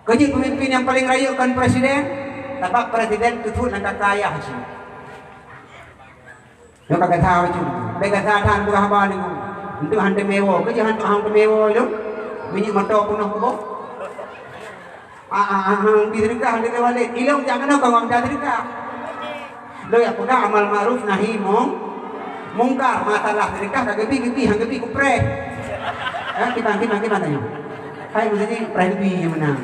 Keujeuet pemimpin yang paling rayeuk kon presiden, sabab presiden teuthut lam kaka yah cit. Nyoe ka gata bacut. Bèk gata that peugah haba nyoe. Enteuk han teumé woe, keujeuet han, han teumé woe lom. Minyeuk moto peunoh kuboh. Ah, ah, ah, ah, di seudeukah, di seudeukah balik. Ilong jak keunoe ka ngom jak seudeukah. Lôn jak peugah amal ma'ruf nahi mung-, mungkar. Masalah seudeukah ka geubi, geubi, han geubi kupreh. Eh, kiban, kiban, kiban tanyoe. Hai, maksudnya preh geubi nyang meunang.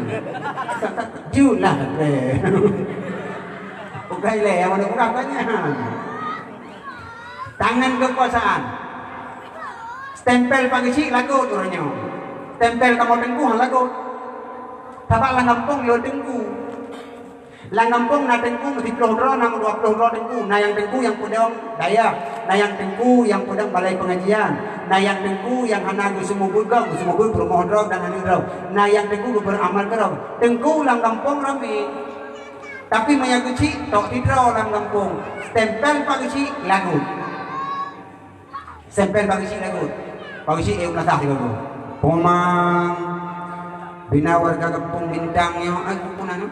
Jeuet lah preh. Bukai lé, yang mana bukan banyak. Tangan kekuasaan. Stempel Pak Geuchik lagot uroe nyoe. Stempel kamoe teungku han lagot. Sabab lam gampông yo teungku. Lam gampông na teungku meusiploh droe, na meudua ploh droe teungku. Na nyang teungku nyang peudong dayah, na nyang teungku nyang peudong balai pengajian, na nyang teungku nyang hana geuseumeubeuet gob, geuseumeubeuet peurumoh droe dan aneuk droe. Na nyang teungku geubeuet amal keudroe. Teungku lam gampông ramé. Tapi meunyo Geuchik tok sidroe lam gampông, stempel Pak Geuchik lagot. Stempel Pak Geuchik lagot. Pak Geuchik, eh, meulasah sigoe. Pumang, bina warga gampông Bintang nyoe, eh, gampông na nyoe?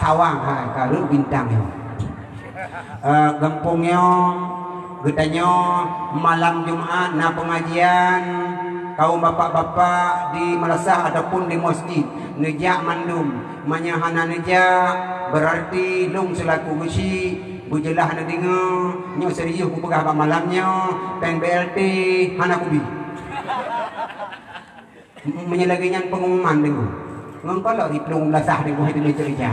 Sawang, hai, ka rhot Bintang nyoe. Eh, gampông nyoe, geutanyoe malam Jumat na pengajian kaum bapak-bapak di malasah ataupun di masjid. Neujak mandum. Meunyo hana neujak, berarti lôn selaku Geuchik beujeulaih neudeungoe, nyoe serius kupeugah bak malam nyoe, péng B L T hana kubi. Meunyo lagèe nyan pengumuman deungoe. Ngon kolok di plueng beulasah deungoe hai teumé cok ijak.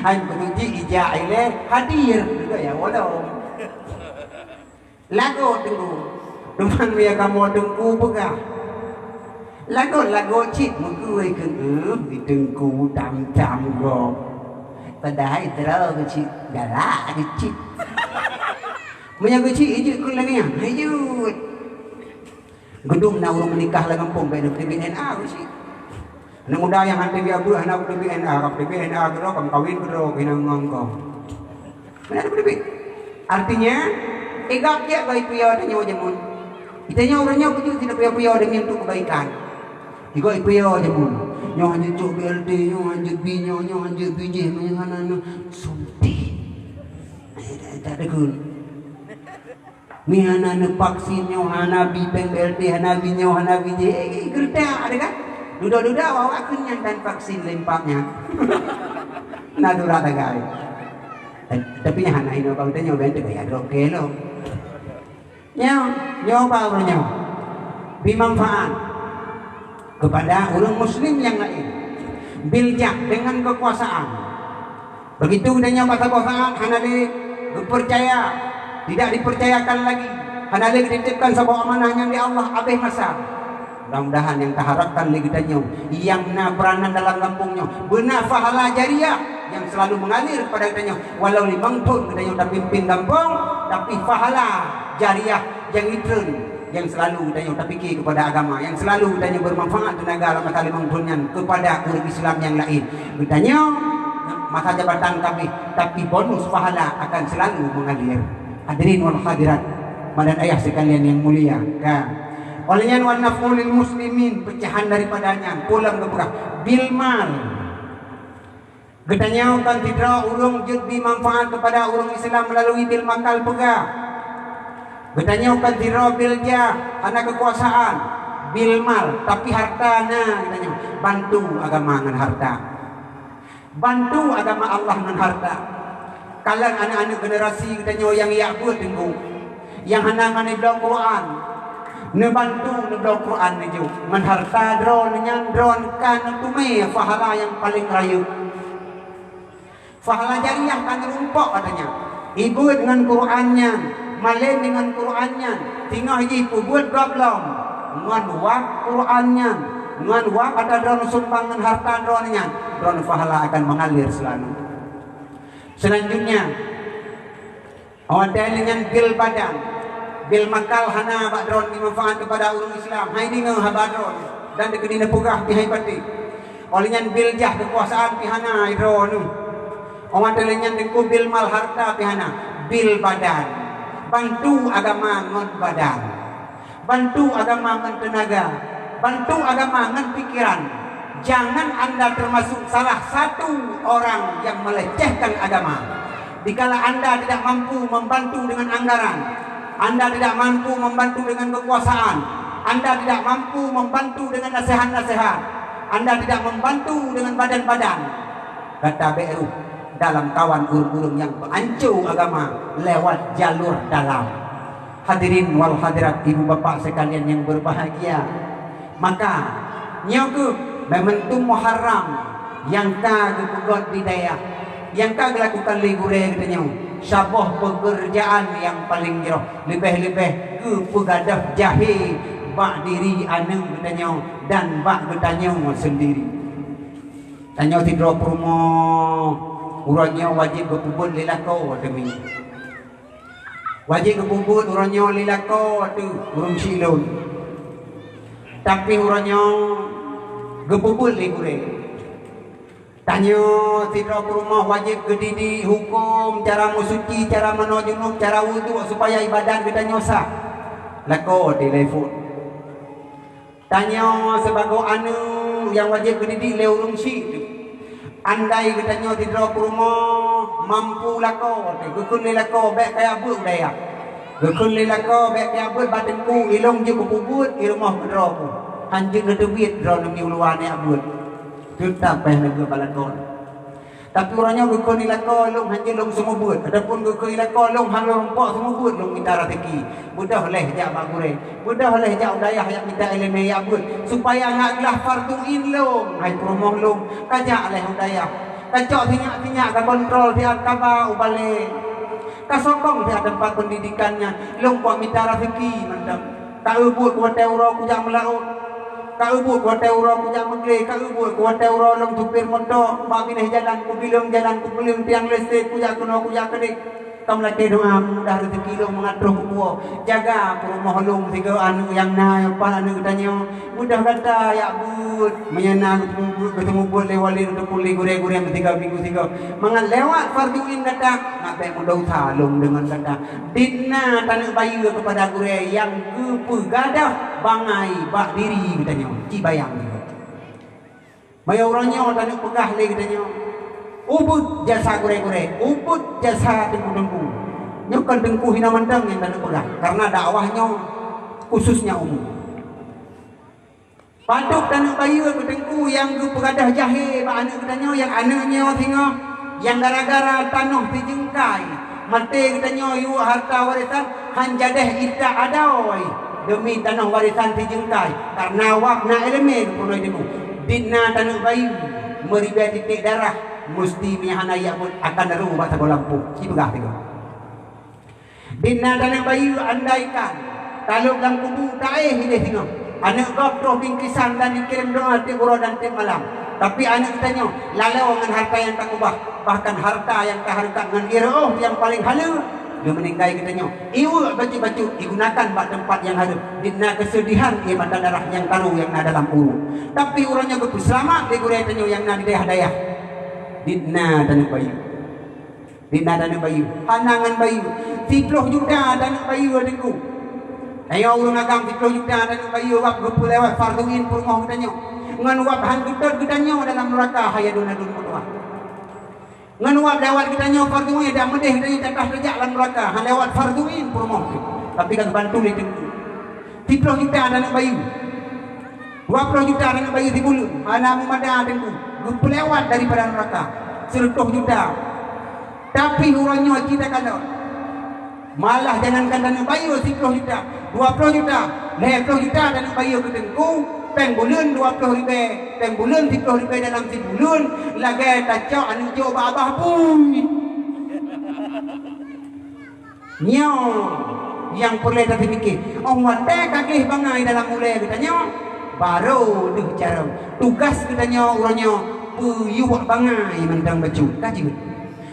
Hai beutôi jih ijak ilèe hadir juga ya, walau. Lagot teungku. Teuma meunyo kamoe teungku peugah. Lagot-lagot cit meukeue keuneuk di teungku tam-tam gob. Padahai droe cit galak cit. Meunyo Geuchik ijeuet keu lagèe nyan, ijeuet. Geudong na ureueng meunikah lam gampông, bèk neuteubiet N A Geuchik. Aneuk muda nyang han teubiet abeuet, hana teubiet N A, ka teubiet N A keudroe, ka meukawen keudroe, keunan ngon kong. Meunan teubiet. Artinya, igab jak bak ipiyo tanyoe jameun. Itanyoe ureueng nyoe peujeuet sidroe piyo-piyo demi untuk kebaikan. Igab ipiyo jameun. Nyoe hanjeuet cok B L T, nyoe hanjeuet bi nyoe, nyoe hanjeuet bi jéh, nyoe hana na suntik. Eh, tak, tak deungon. Mi hana neuvaksin nyoe, hana bi péng B L T, hana bi nyoe, hana bi jéh. Eh, geureudak ada kan? Dudoe-dudoe awak-awak kheun nyan tan vaksin lé empat nyan. Na dudoe tagai. Tapi nyan hana inoe bak geutanyoe, ban teuka ya droe keu lom. Nyoe, nyoe bak ureuëng nyoe. Bi manfaat kepada ureuëng muslim nyang laén. Bil jah, dengan kekuasaan. Begitu geutanyoe bak saboh saat hana lé geupercaya, tidak dipercayakan lagi, hana lé geutitipkan saboh amanah nyang di Allah, habéh masa. Mudah-mudahan nyang taharapkan lé geutanyoe nyang na peuranan dalam gampông nyoe, beuna pahala jariah nyang selalu mengalir kepada geutanyoe. Walau limong thon geutanyoe tapimpin gampông, tapi pahala jariah nyang itreun nyang selalu geutanyoe tapike kepada agama, nyang selalu geutanyoe bermanfaat tenaga lam masa limong thon nyan kepada ureuëng Islam nyang laén. Geutanyoe masa jabatan ka abéh, tapi bonus pahala akan selalu mengalir. Hadirin wal hadirat, mak dan ayah sekalian yang mulia, ka. Oleh nyan, wan naf'u lil muslimin, pecahan daripada nyan, pulang geupeugah, bil mal. Geutanyoe kon sidroe ureuëng jeuet bi manfaat kepada ureuëng Islam melalui bil makal peugah. Geutanyoe kon sidroe bil jah, hana kekuasaan, bil mal, tapi harta na geutanyoe. Bantu agama ngon harta. Bantu agama Allah ngon harta. Kalon aneuk-aneuk generasi geutanyoe nyang yak buet teungku, nyang hana ngon ibloe Quran. Neubantu neubloe Quran neujok ngon harta droeneuh nyan, droeneuh ka neuteumé pahala nyang paleng rayeuk. Pahala jariah ka neurumpok ata nyan. Ibeuet ngon Quran nyan, malém ngon Quran nyan, singoh jih peubuet gob lom ngon wak Quran nyan, ngon wak ata droeneuh sumbang ngon harta droeneuh nyan, droeneuh pahala akan mengalir selalu. Selanjutnya, watée nyan bil badan, bil makal hana bak droeneuh manfaat kepada ureuëng Islam, hai deungoe haba droeneuh dan dikeue neupeugah pih hai patéh. Oleh nyan bil jah kekuasaan pih hana droeneuh. Watée nyan teungku bil mal harta pih hana, bil badan. Bantu agama ngon badan. Bantu agama ngon teunaga, bantu agama ngon pikeran. Jangan anda termasuk salah satu orang yang melecehkan agama. Dikala anda tidak mampu membantu dengan anggaran, anda tidak mampu membantu dengan kekuasaan, anda tidak mampu membantu dengan nasihat-nasihat, anda tidak membantu dengan badan-badan, gata bék rôh dalam kawan ureuëng-ureuëng nyang peuanco agama lewat jalur dalam. Hadirin wal hadirat, ibu bapak sekalian yang berbahagia, maka nyoe keuh momentum Muharram nyang ka geupeugét di dayah, nyang ka geulakukan lé gurée geutanyoe saboh pekerjaan nyang paleng jroh, leubeh-leubeh keu peugadôh jahé bak diri aneuk geutanyoe dan bak geutanyoe seundiri. Tanyoe sidroe peurumoh, uroe nyoe wajéb geupeubuet lé lakoe teumi. Wajéb geupeubuet uroe nyoe lé lakoe teuh ureuëng syiek lôn. Tapi uroe nyoe geupeubuet lé gurée. Tanyoe sidroe peurumoh wajéb geudidik huköm, cara meusuci, cara meunoe junub, cara wudhu supaya ibadat geutanyoe sah. Lakoe teuh lé phon. Tanyoe sibagoe aneuk nyang wajéb geudidik lé ureuëng syiek teuh. Andai geutanyoe sidroe peurumoh mampu lakoe teuh, geukheun lé lakoe bék kajak beuet u dayah. Geukheun lé lakoe bék kajak beuet bak teungku, ilong jeuet geupeubuet i rumoh keudroe ku. Han jeuet neuteubiet droeneuh u luwa neujak beuet. Teutap payah neubeuet bak lakoe. Tapi uroe nyoe geukheun i lakoe lôn han jeuet lôn seumeubeuet, ataupun geukheun i lakoe lôn hana lôn pok seumeubeuet, lôn mita raseuki. Beudôh lé jak bak gurée, beudôh lé jak u dayah jak mita iéleumé jak beuet, supaya ngat glah fardu ain lôn, hai peurumoh lôn, kajak lé u dayah. Kacok sinyak-sinyak, kakontrol siat kaba u balée. Kasokong siat teumpat peundidikan nyan, lôn kuat mita raseuki mantong. Ka eu buet keu watée uroe kujak meulaôt. Ka eu buet keu watée uroe kujak meuglé, ka eu buet keu watée uroe lôn supir moto, bak binéh jalan kubileueng, jalan kubileueng tiang leustrek, kujak keunoe kujak keudeh. Ka meulakée doá, mudah raseuki lôn mangat troh kupuwoe. Jaga peurumoh lôn sigoe aneuk nyang na, pat aneuk geutanyoe. Mudah gata jak beuet, meunyoe na geuteumu buet, geuteumu buet lé walid ataupun lé gurée-gurée meusigoe minggu sigoe. Mangat lewat fardu ain gata, ngat bék meudesya lôn deungon gata. Dikna taneuk bayeue keupada gurée nyang geupeugadôh bangai bak diri geutanyoe. Ci bayang nyoe. Meunyoe uroe nyoe taneuk peugah lé geutanyoe, ubeuet jasa gurée-gurée, ubeuet jasa teungku-teungku. Nyoe kon teungku hinoe mantong nyang taneuk peugah, kareuna dakwah nyoe khususnya umum. Patôt taneuk bayeue keu teungku nyang geupeugadôh jahé bak aneuk geutanyoe, nyang aneuk nyoe singoh Nyang gara-gara tanoh sijeungkai, maté geutanyoe yue harta warésan han jadeh ita adoe deumi tanoh warésan sijeungkai, kareuna wab na ileumèe geupeureunoe deungoe. Dina taneuk bayeue meuribèe titék darah, musti meunyo hana jak beuet akan ro bak saboh lampôh. Ci peugah sigoe. Dina taneuk bayeue andaikan talop lam kubu taéh idéh singoh, aneuk gob troh bingkisan dan jikirém doa tiep uroe dan tiep malam. Tapi aneuk geutanyoe laloe ngon harta nyang takeubah, bahkan harta nyang tahareukat ngon ié reuôh nyang paleng haleue. Lheueh meuninggai geutanyoe, iweuek bacut-bacut igunakan bak teumpat nyang hareuem. Dina keuseudihan ié mata darah nyang taro nyang na dalam uruek. Tapi uroe nyoe geupeuseulamat lé gurèe tanyoe nyang na di dayah-dayah. Dina taneuk bayeue. Dina taneuk bayeue, hana ngon bayeue. Siploh juta taneuk bayeue Teungku. Tanyoe ureueng agam siploh juta taneuk bayeue wab geupeulewat fardhu ain peurumoh geutanyoe. Ngon wab han geutot geutanyoe dalam neuraka hai aduen-aduen meutuah. Ngon wab lewat geutanyoe fardhu ain dak meudeh geutanyoe tadah tajak lam neuraka, han lewat fardhu ain peurumoh. Tapi ka geubantu lé Teungku. Siploh juta taneuk bayeue. Dua ploh juta taneuk bayeue sibuleuen, hana meumada Teungku, geupeulewat daripada neuraka. Seureutôh juta. Tapi uroe nyoe ci takalon. Malah jangankan taneuk bayeue siploh juta, dua ploh juta, lhèe ploh juta taneuk bayeue keu Teungku, péng buleuen dua ploh ribèe, péng buleuen siploh ribèe dalam sibuleuen, lagèe tacok aneuk jok bak abah pui. Nyoe nyang peureulèe tapike. Óh watèe ka gleh bangai dalam ulèe geutanyoe, barô deuh carông. Tugaih geutanyoe uroe nyoe peuyuek bangai mantong bacut. Ka jeuet.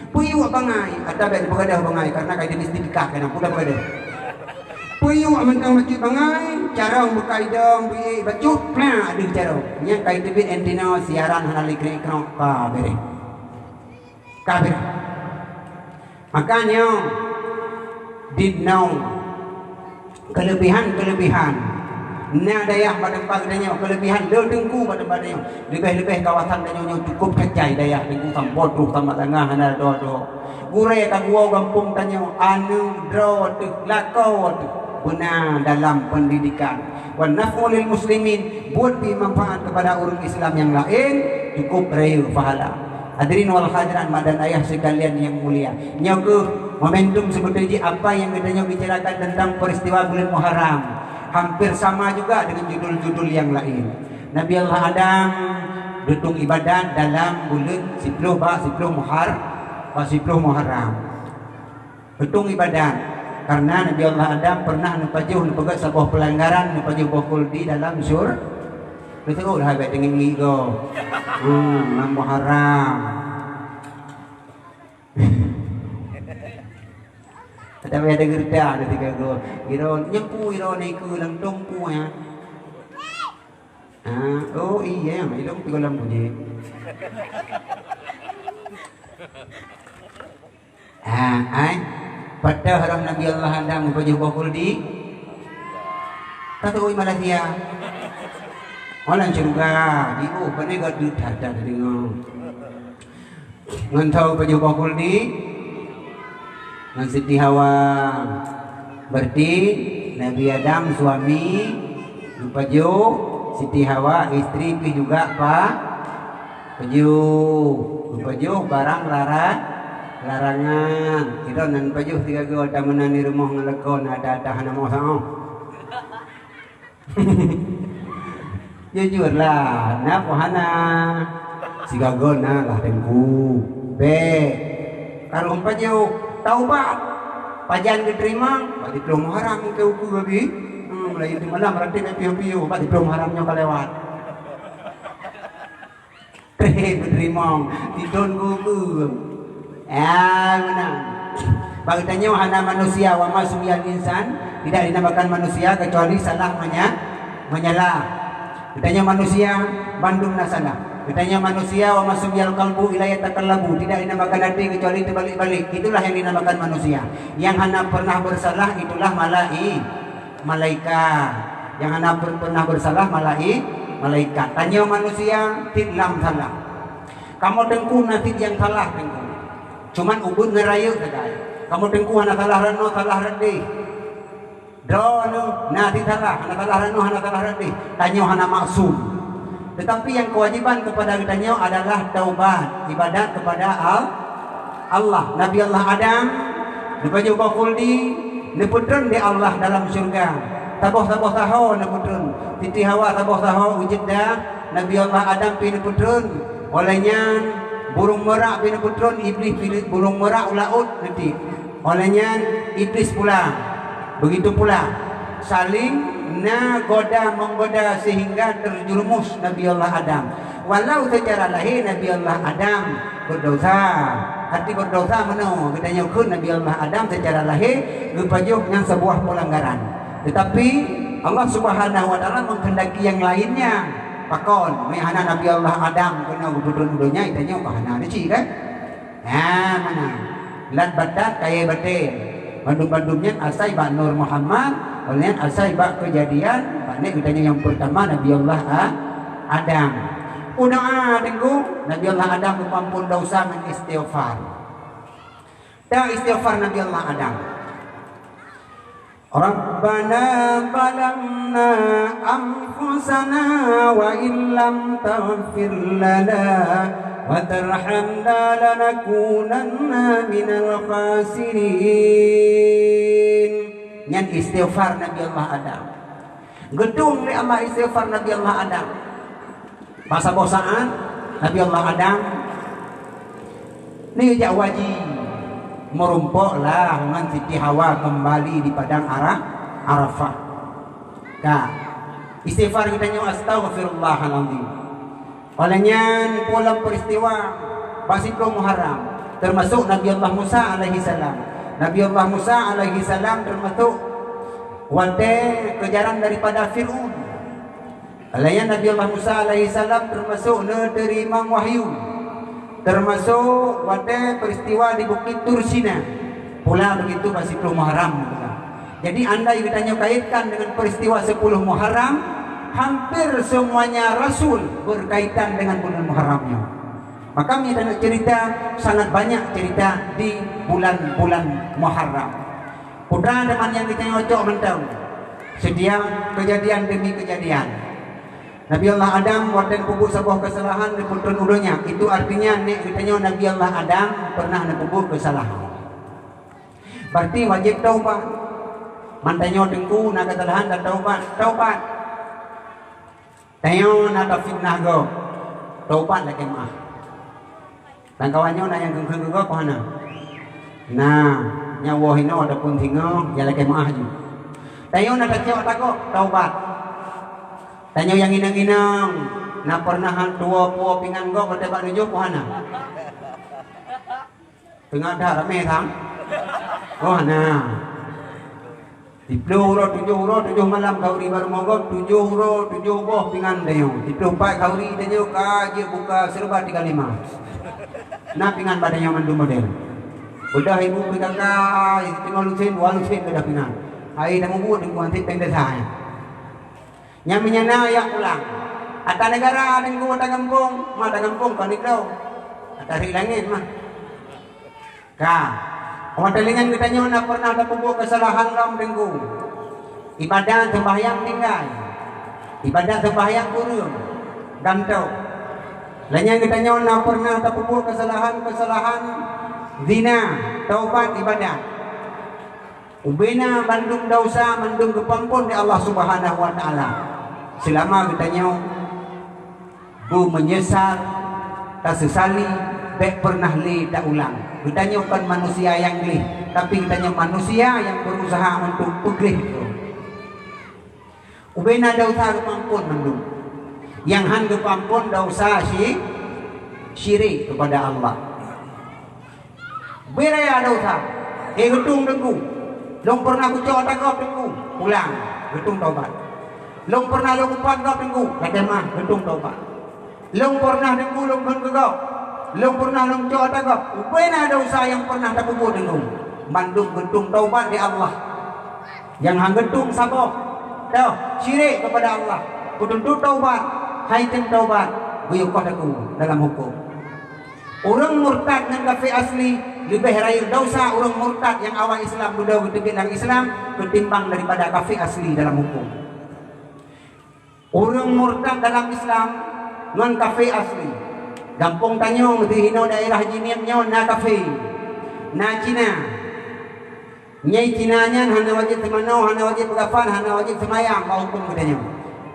Peuyuek bangai, ata bèk peugah bangai, karena ka jeuet sertifikat keunan, peugah. Peuyuek mantong bacut bangai, carông beukai dong, beuiek bacut, plak deuh carông. Nyang ka jiteubiet antena siaran hana lé krek-krok, ka bèrèh. Ka bèrèh. Maka nyoe, di nyoe, keulebihan-keulebihan. Na dayah bak teumpat geutanyoe, keulebihan le Teungku bak teumpat geutanyoe. Leubeh-leubeh kawasan tanyoe nyoe cukup kacai dayah Teungku, sampoe troh Samak Tangah hana droe-droe. Gurèe ka geuwoe gampông tanyoe, aneuk droe teuh, lakoe teuh. Beuna dalam pendidikan. Wan naf'u lil muslimin, buet bri manfaat kepada ureueng Islam nyang laén, cukup rayeuk pahala. Hadirin wal hadirat, mak dan ayah sekalian yang mulia. Nyoe keuh momentum seubeutôi jih apa nyang geutanyoe bicarakan tentang peristiwa bulan Muharram. Hampir sama juga dengan judul-judul yang lain. Nabi Allah Adam geutong ibadat dalam buleuen siploh bak siploh Muhar-, bak siploh Muharram. Geutong ibadat. Karena Nabi Allah Adam pernah neupajoh, neupeugöt saboh pelanggaran, neupajoh boh khuldi dalam syur-, Beutôi lah, bèk teungieng ngieng gob. Hmm, lam Muharram. Tapi ada geureuda ada tiga go. Iro nyang ku iro na ikeue lam tong ku ya. Ah, oh iya, ilong tiga lam bunyi. Ha, ai. Padahai roh Nabi Allah Adam geupajoh boh khuldi. Ka teuôi Malaysia. Olan syeuruga, jiôh, pane gadeuh that-that deungoe. Ngon tho geupajoh boh khuldi. Ngon Siti Hawa. Berarti Nabi Adam suami geupajoh, Siti Hawa istri pih juga pa-, Pajoh, pajoh barang lara-, larangan. Sidroe nan pajoh sigoe-goe tameunan di rumoh ngon lakoe na ada-ada hana meusaoh. Jujur lah, na po hana. Sigoe-goe na lah Teungku. Bèk. Ka rhom pajoh, taubat. Pajan geuteurimong, bak siploh Muharram teuh ukeue babi. Hmm, mulai itu malam berarti piôh-piôh, bak siploh Muharram nyoe ka lewat. Trép geuteurimong, sidon gugur. Ya, meunan. Bak geutanyoe hana manusia, wa ma sumiyal insan, tidak dinamakan manusia kecuali salah menya-, menyalah. Geutanyoe manusia, bandum na salah. Geutanyoe manusia, wa ma sumiyal qalbu illa yataqallabu, tidak dinamakan hati kecuali terbalik-balik. Itulah yang dinamakan manusia. Yang hana pernah bersalah itulah malai-, malaikat. Nyang hana per-, pernah bersalah malai-, malaikat. Tanyoe manusia cit lam salah. Kamoe Teungku na cit nyang salah Teungku. Cuman ubit ngon rayeuk sagai. Kamoe Teungku hana salah rot noe, salah rot deh. Droeneuh na cit salah, hana salah rot noe, hana salah rot deh. Tanyoe hana maksum. Tetapi yang kewajiban kepada geutanyoe adalah taubat, ibadat kepada Al-, Allah, Nabi Allah Adam, neupajoh boh khuldi, neupeutreun lé Allah dalam syeuruga. Saboh-saboh saho neupeutreun. Siti Hawa saboh saho u Jeddah, Nabi Allah Adam pih neupeutreun. Óh lheueh nyan, burông merak pih neupeutreun, Iblih pih, burông merak u laôt neutiek. Óh lheueh nyan, Iblih pulang. Begitu pula, saling na goda menggoda sehingga terjerumus Nabi Allah Adam. Walau secara lahé Nabi Allah Adam beudesya, arti beudesya meunoe, geutanyoe kheun Nabi Allah Adam secara lahé geupajoh nyan saboh peulanggaran. Tetapi Allah Subhanahu wa Taala menghendaki yang lainnya. Pakon, meuhana Nabi Allah Adam keunoe geupeutreun u donya, geutanyoe bah hana neuci kan? Nah, mana? Lat batat kayée batée. Bandum-bandum nyan asai bak Nur Muhammad, óh lheueh nyan asai bak keujadian, bak nyan geutanyoe nyang peurtama Nabi Allah A-, Adam. Unoe teungku, Nabi Allah Adam geupeuampon desya ngon istighfar. Ta istighfar Nabi Allah Adam. Rabbana zalamna anfusana wa illam taghfir lana wa tarhamna lanakunanna minal khasirin. Nyan istighfar Nabi Allah Adam. Geudong lé Allah istighfar Nabi Allah Adam. Masa boh saát, Nabi Allah Adam neujak u haji, meurumpok lah ngon Siti Hawa keumbali di padang Ara-, Arafah. Ka, istighfar geutanyoe, "Astaghfirullahalazim." Óh lheueh nyan, peue lom peuristiwa bak siplôh Muharram, teumasok Nabi Allah Musa alaihissalam. Nabi Allah Musa alaihissalam teumasok watée keujaran daripada Fir'aun. Óh lheueh nyan Nabi Allah Musa alaihissalam teumasok neuteurimong wahyu, teumasok watée peuristiwa di Bukét Tur Sina. Pula begitu bak siplôh Muharram. Jadi, andai geutanyoe kaitkan dengan peristiwa sepuluh Muharram, hampir semuanya rasul berkaitan dengan bulan Muharram nyoe. Maka, meunyoe taneuk cerita, sangat banyak cerita di bulan-bulan Muharram. Putra teuma nyang geutanyoe cok mantong. Setiap kejadian demi kejadian. Nabi Allah Adam watée neupeubuet saboh keusalahan, neupeutreun u donya. Itu artinya, nék geutanyoe Nabi Allah Adam pernah neupeubuet keusalahan. Berarti wajéb taubat. Man tanyoe teungku na keusalahan dan taubat. Taubat. Tanyoe na tafitnah gob. Taubat lakée meuáh. Lamkawan nyoe na nyang kheun-kheun keu gob hana? Na, nyoe woe hinoe ataupun singoh, ya lakée meuáh ju. Tanyoe na tacok ata gob, taubat. Tanyoe nyang inong-inong, na pernah han tuwoe puwoe pingan gob watée bak nujoh hana? Teungoh that ramé sang? Oh, hana. Siplôh uroe tujoh uroe tujoh malam khauri bak rumoh gob, tujoh uroe tujoh boh pingan tanyoe. Siplôh pat khauri tanyoe ka jeuet buka seureuba tiga lima. Na pingan bak tanyoe mandum model. Beudoh ibu PKK, teungoh lusen, dua lusen beudoh pingan. Hai tamubuet teungku anti péng desa nyan. Nyang meunyo na jak pulang. Ata neugara teungku, ata gampông, ma ata gampông kon nibloe. Ata sri langét mah. Ka. Watée lheueh nyan geutanyoe na pernah tapeubuet keusalahan lom teungku. Ibadat seumbahyang tinggai. Ibadat seumbahyang kureueng. Gantoe. Lheueh nyan geutanyoe na pernah tapeubuet keusalahan-keusalahan zina, taubat, ibadat. Ubena bandum desya mandum geupeuampon lé Allah Subhanahu wa Taala. Seulama geutanyoe beumeunyeusal, taseusali, bék pernah lé taulang. Geutanyoe kon manusia nyang gleh, tapi geutanyoe manusia nyang berusaha untuk peugleh droe. Ubena desya geupeuampon mandum. Nyang han geupeuampon desya syi-, syirik kepada Allah. Beu raya desya. Eh, geutung teungku. Lôn pernah kucok ata gob teungku. Pulang. Geutung taubat. Lôn pernah lôn upat gob teungku. Lakée meuáh. Geutung taubat. Lôn pernah teungku lôn kheun keu gob. Lôn pernah lôn cok ata gob. Ubena desya nyang pernah tapeubuet teungku. Mandum geutung taubat di Allah. Nyang han geutung saboh. Toh, syirik kepada Allah. Kutuntot taubat. Hai tem taubat. Geuyue koh teungku dalam huköm. Ureuëng murtad ngon kafé asli leubeh rayeuk desya ureuëng murtad nyang awai Islam dudoe geuteubiet lam Islam keutimbang daripada kafé asli dalam huköm. Ureuëng murtad dalam Islam ngon kafé asli. Gampông tanyoe meuti hinoe daerah Jeunieb nyoe na kafé. Na Cina. Nyai Cina nyan hana wajéb seumanoe, hana wajéb peugafan, hana wajéb seumayang bak hukôm geutanyoe.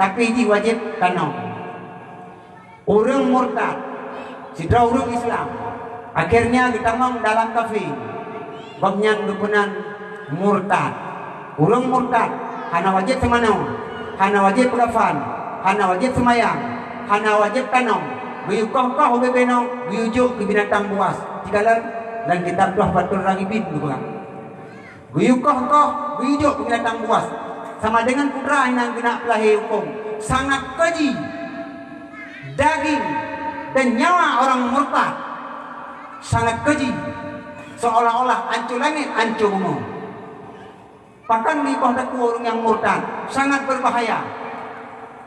Tapi jih wajéb tanong. Ureuëng murtad, sidroe ureuëng Islam, akhirnya geutamong dalam kafé, gobnyan geupeunan murtad. Ureuëng murtad hana wajéb seumanoe, hana wajéb peugafan, hana wajéb seumayang, hana wajéb tanong, geuyue koh-koh ubé-ubé nyoe, geuyue jok keu binatang buas. Sikalon lam kitab Tuhfatur Raghibin geupeugah. Geuyue koh-koh, geuyue jok keu binatang buas, sama dengan putra nyang geunak peulahé hukôm. Sangat keji daging dan nyawa orang murtad. Sangat keji, seolah-olah ancô langét, ancô bumoe. Pakon geukoh takue ureuëng nyang murtad? Sangat berbahaya.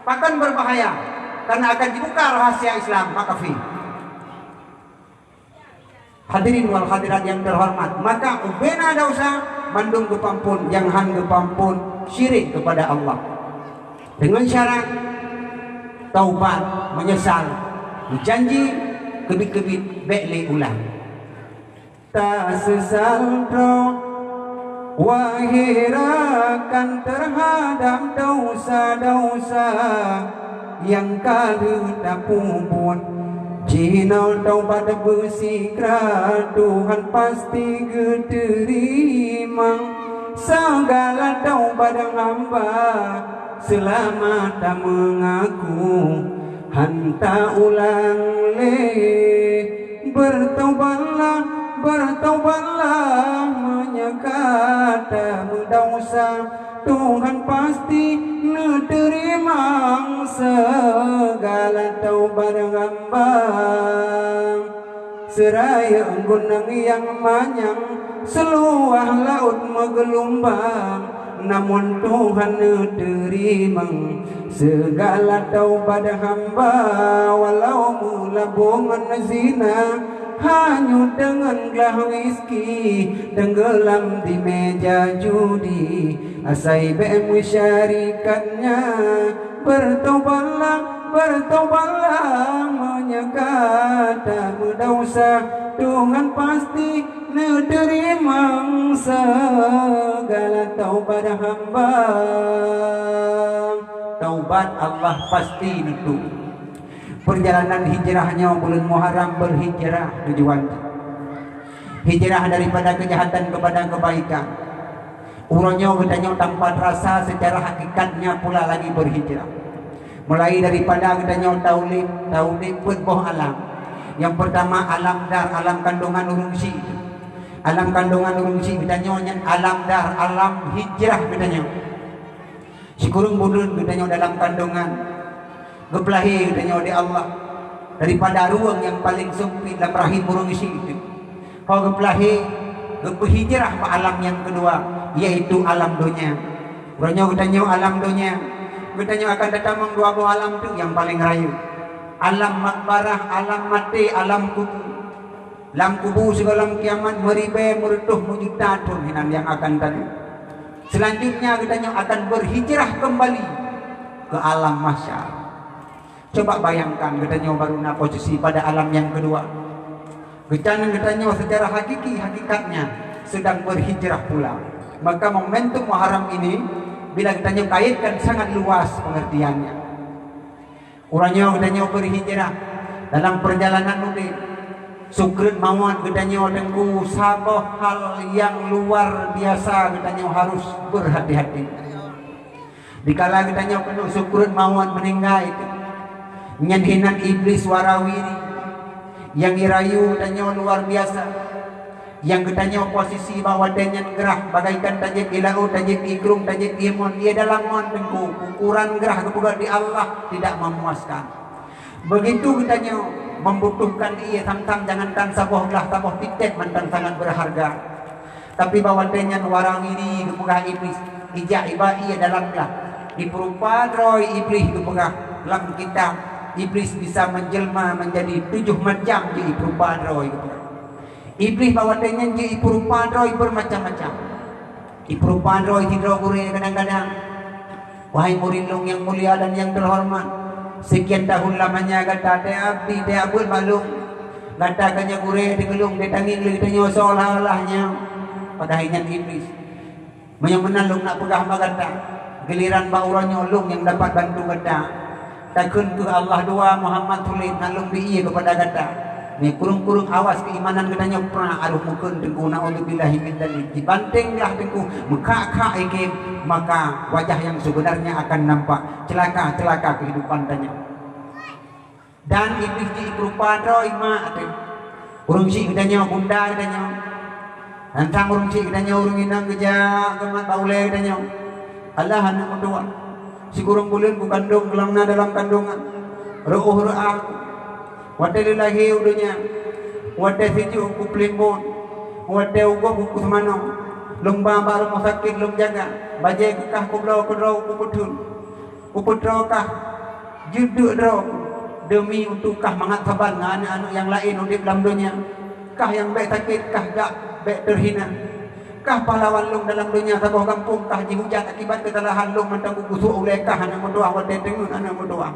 Pakon berbahaya? Karena akan dibuka rahasia Islam, maka fi. Hadirin wal hadirat yang terhormat, maka ubena dosa mandum geupampun, nyang han geupampun syirik kepada Allah. Dengan syarat taubat, menyesal, janji keubiet-keubiet bék lé ulang. Taseusal droe, wahé rakan, terhadap dosa-dosa nyang ka lheueh tapeubuet. Jinoe taubat beusigra, Tuhan pasti geuteurimong. Segala taubat hamba seulama tameungaku, han taulang lé. Bertobatlah, bertobatlah, meunyoe ka tameudosa, Tuhan pasti neuteurimong segala taubat hamba. Seurayeuk gunong nyang manyang, seuluwah laôt meugeulumbang, namun Tuhan neuteurimong segala taubat hamba, walau meulabong ngon zina, hanyut deungon glah wiski, tenggelam di meja judi, asai bék meusyarikatnya. Bertobatlah, bertobatlah, meunyoe ka tameudosa, Tuhan pasti neuteurimong segala taubat hamba. Taubat Allah pasti neutôp. Perjalanan hijrah nyoe buleuen Muharram, berhijrah tujuan. Hijrah daripada kejahatan kepada kebaikan. Uroe nyoe geutanyoe tampat rasa secara hakikatnya pula lagi berhijrah. Mulai daripada geutanyoe taudép, taudép peuet boh alam. Nyang pertama alam dar, alam kandungan ureuëng syik. Alam kandungan ureuëng syik geutanyoe nyan alam dar, alam hijrah geutanyoe. Sikureueng buleuen geutanyoe dalam kandungan, geupeulahé geutanyoe di Allah daripada ruweueng nyang paleng seumpit lam rahim ureuëng syik teuh. Ho geupeulahé, geupeuhijrah bak alam nyang keudua, yaitu alam donya. Uroe nyoe geutanyoe alam donya, geutanyoe akan tatamong dua boh alam teuh nyang paleng rayeuk. Alam makbarah, alam maté, alam kubu. Lam kubu sigohlom kiamat meuribée, meureutoh, meujuta thon hinan nyang akan tadong. Selanjutnya geutanyoe akan berhijrah kembali ke alam mahsyar. Coba bayangkan geutanyoe baru na posisi pada alam yang kedua. Geutanyoe, geutanyoe secara hakiki, hakikatnya sedang berhijrah pula. Maka momentum Muharram ini, bila geutanyoe kaitkan, sangat luas pengertiannya. Uroe nyoe geutanyoe berhijrah dalam perjalanan udép. Sukreut mawöt geutanyoe teungku saboh hal nyang luar biasa geutanyoe harus berhati-hati. Dikala geutanyoe keuneuk sukreut mawöt meuninggai, nyan hinan Iblih Warawiri nyang jirayu geutanyoe luar biasa. Nyang geutanyoe posisi bak watée nyan grah, bagaikan tajieb ié laôt, tajieb ié krueng, tajieb ié mon, ié dalam mon teungku. Ukuran grah geupeugah di Allah tidak memuaskan. Begitu geutanyoe membutuhkan ié, tham-tham jangankan saboh glah, saboh titek mantong sangat berharga. Tapi bak watée nyan Warawiri geupeugah Iblih, ijak iba ié dalam glah. Jipeurupa droe Iblih geupeugah lam kitab, Iblih bisa menjelma menjadi tujoh macam jipeurupa droe geupeugah. Iblih bak watée nyan jeuet jipeurupa droe beumacam-macam. Jipeurupa droe sidroe gurée kadang-kadang. Wahai murit lôn nyang mulia dan nyang teuhoreumat, sekian tahun lamanya gata teuabdi, teuabeuet bak lôn. Gata ka nyoe gurée teugeulong, teutangieng lé geutanyoe seolah-olah nyoe, padahai nyan Iblih. Meunyoe meunan lôn nak peugah bak gata, giliran bak uroe nyoe lôn nyang dapat bantu gata. Takheun keu Allah dua Muhammad Sulit, nak lôn bri ié keupada gata. Nyoe kureueng-kureueng awas keuimanan geutanyoe prang aroh meukeun teungku, naudzubillahi min dzalik. Jibanteng lah teungku, meukhak-khak ié, maka wajah yang sebenarnya akan nampak. Celaka, celaka kehidupan tanyoe. Dan Iblih jih keurupa droe mak teuh. Ureueng syiek geutanyoe, bunda geutanyoe. Tantang ureueng syiek geutanyoe, ureueng inong geujak geumat bak ulée geutanyoe. Allah aneuk meutuwah. Sikureueng buleuen kukandong, keulang na dalam kandongan. Reuôh reuah. Watée lheueh lahé u donya. Watée sijuek kupeulimbon. Watée u gob kuseumanoe. Lôn ba bak rumoh sakét lôn jaga. Bajée keu kah kubloe keudroe kupeutheun. Kupeutroe kah jeuet deuk droe, deumi untuk kah mangat saban ngon aneuëk-aneuëk nyang laén udeb lam donya. Kah nyang bék sakét, kah jak bék teuhina. Kah pahlawan lôn dalam donya, saboh gampông kah jihujat akibat keusalahan lôn mantong kugusok ulée kah aneuk meutuwah watée teungeut aneuk meutuwah.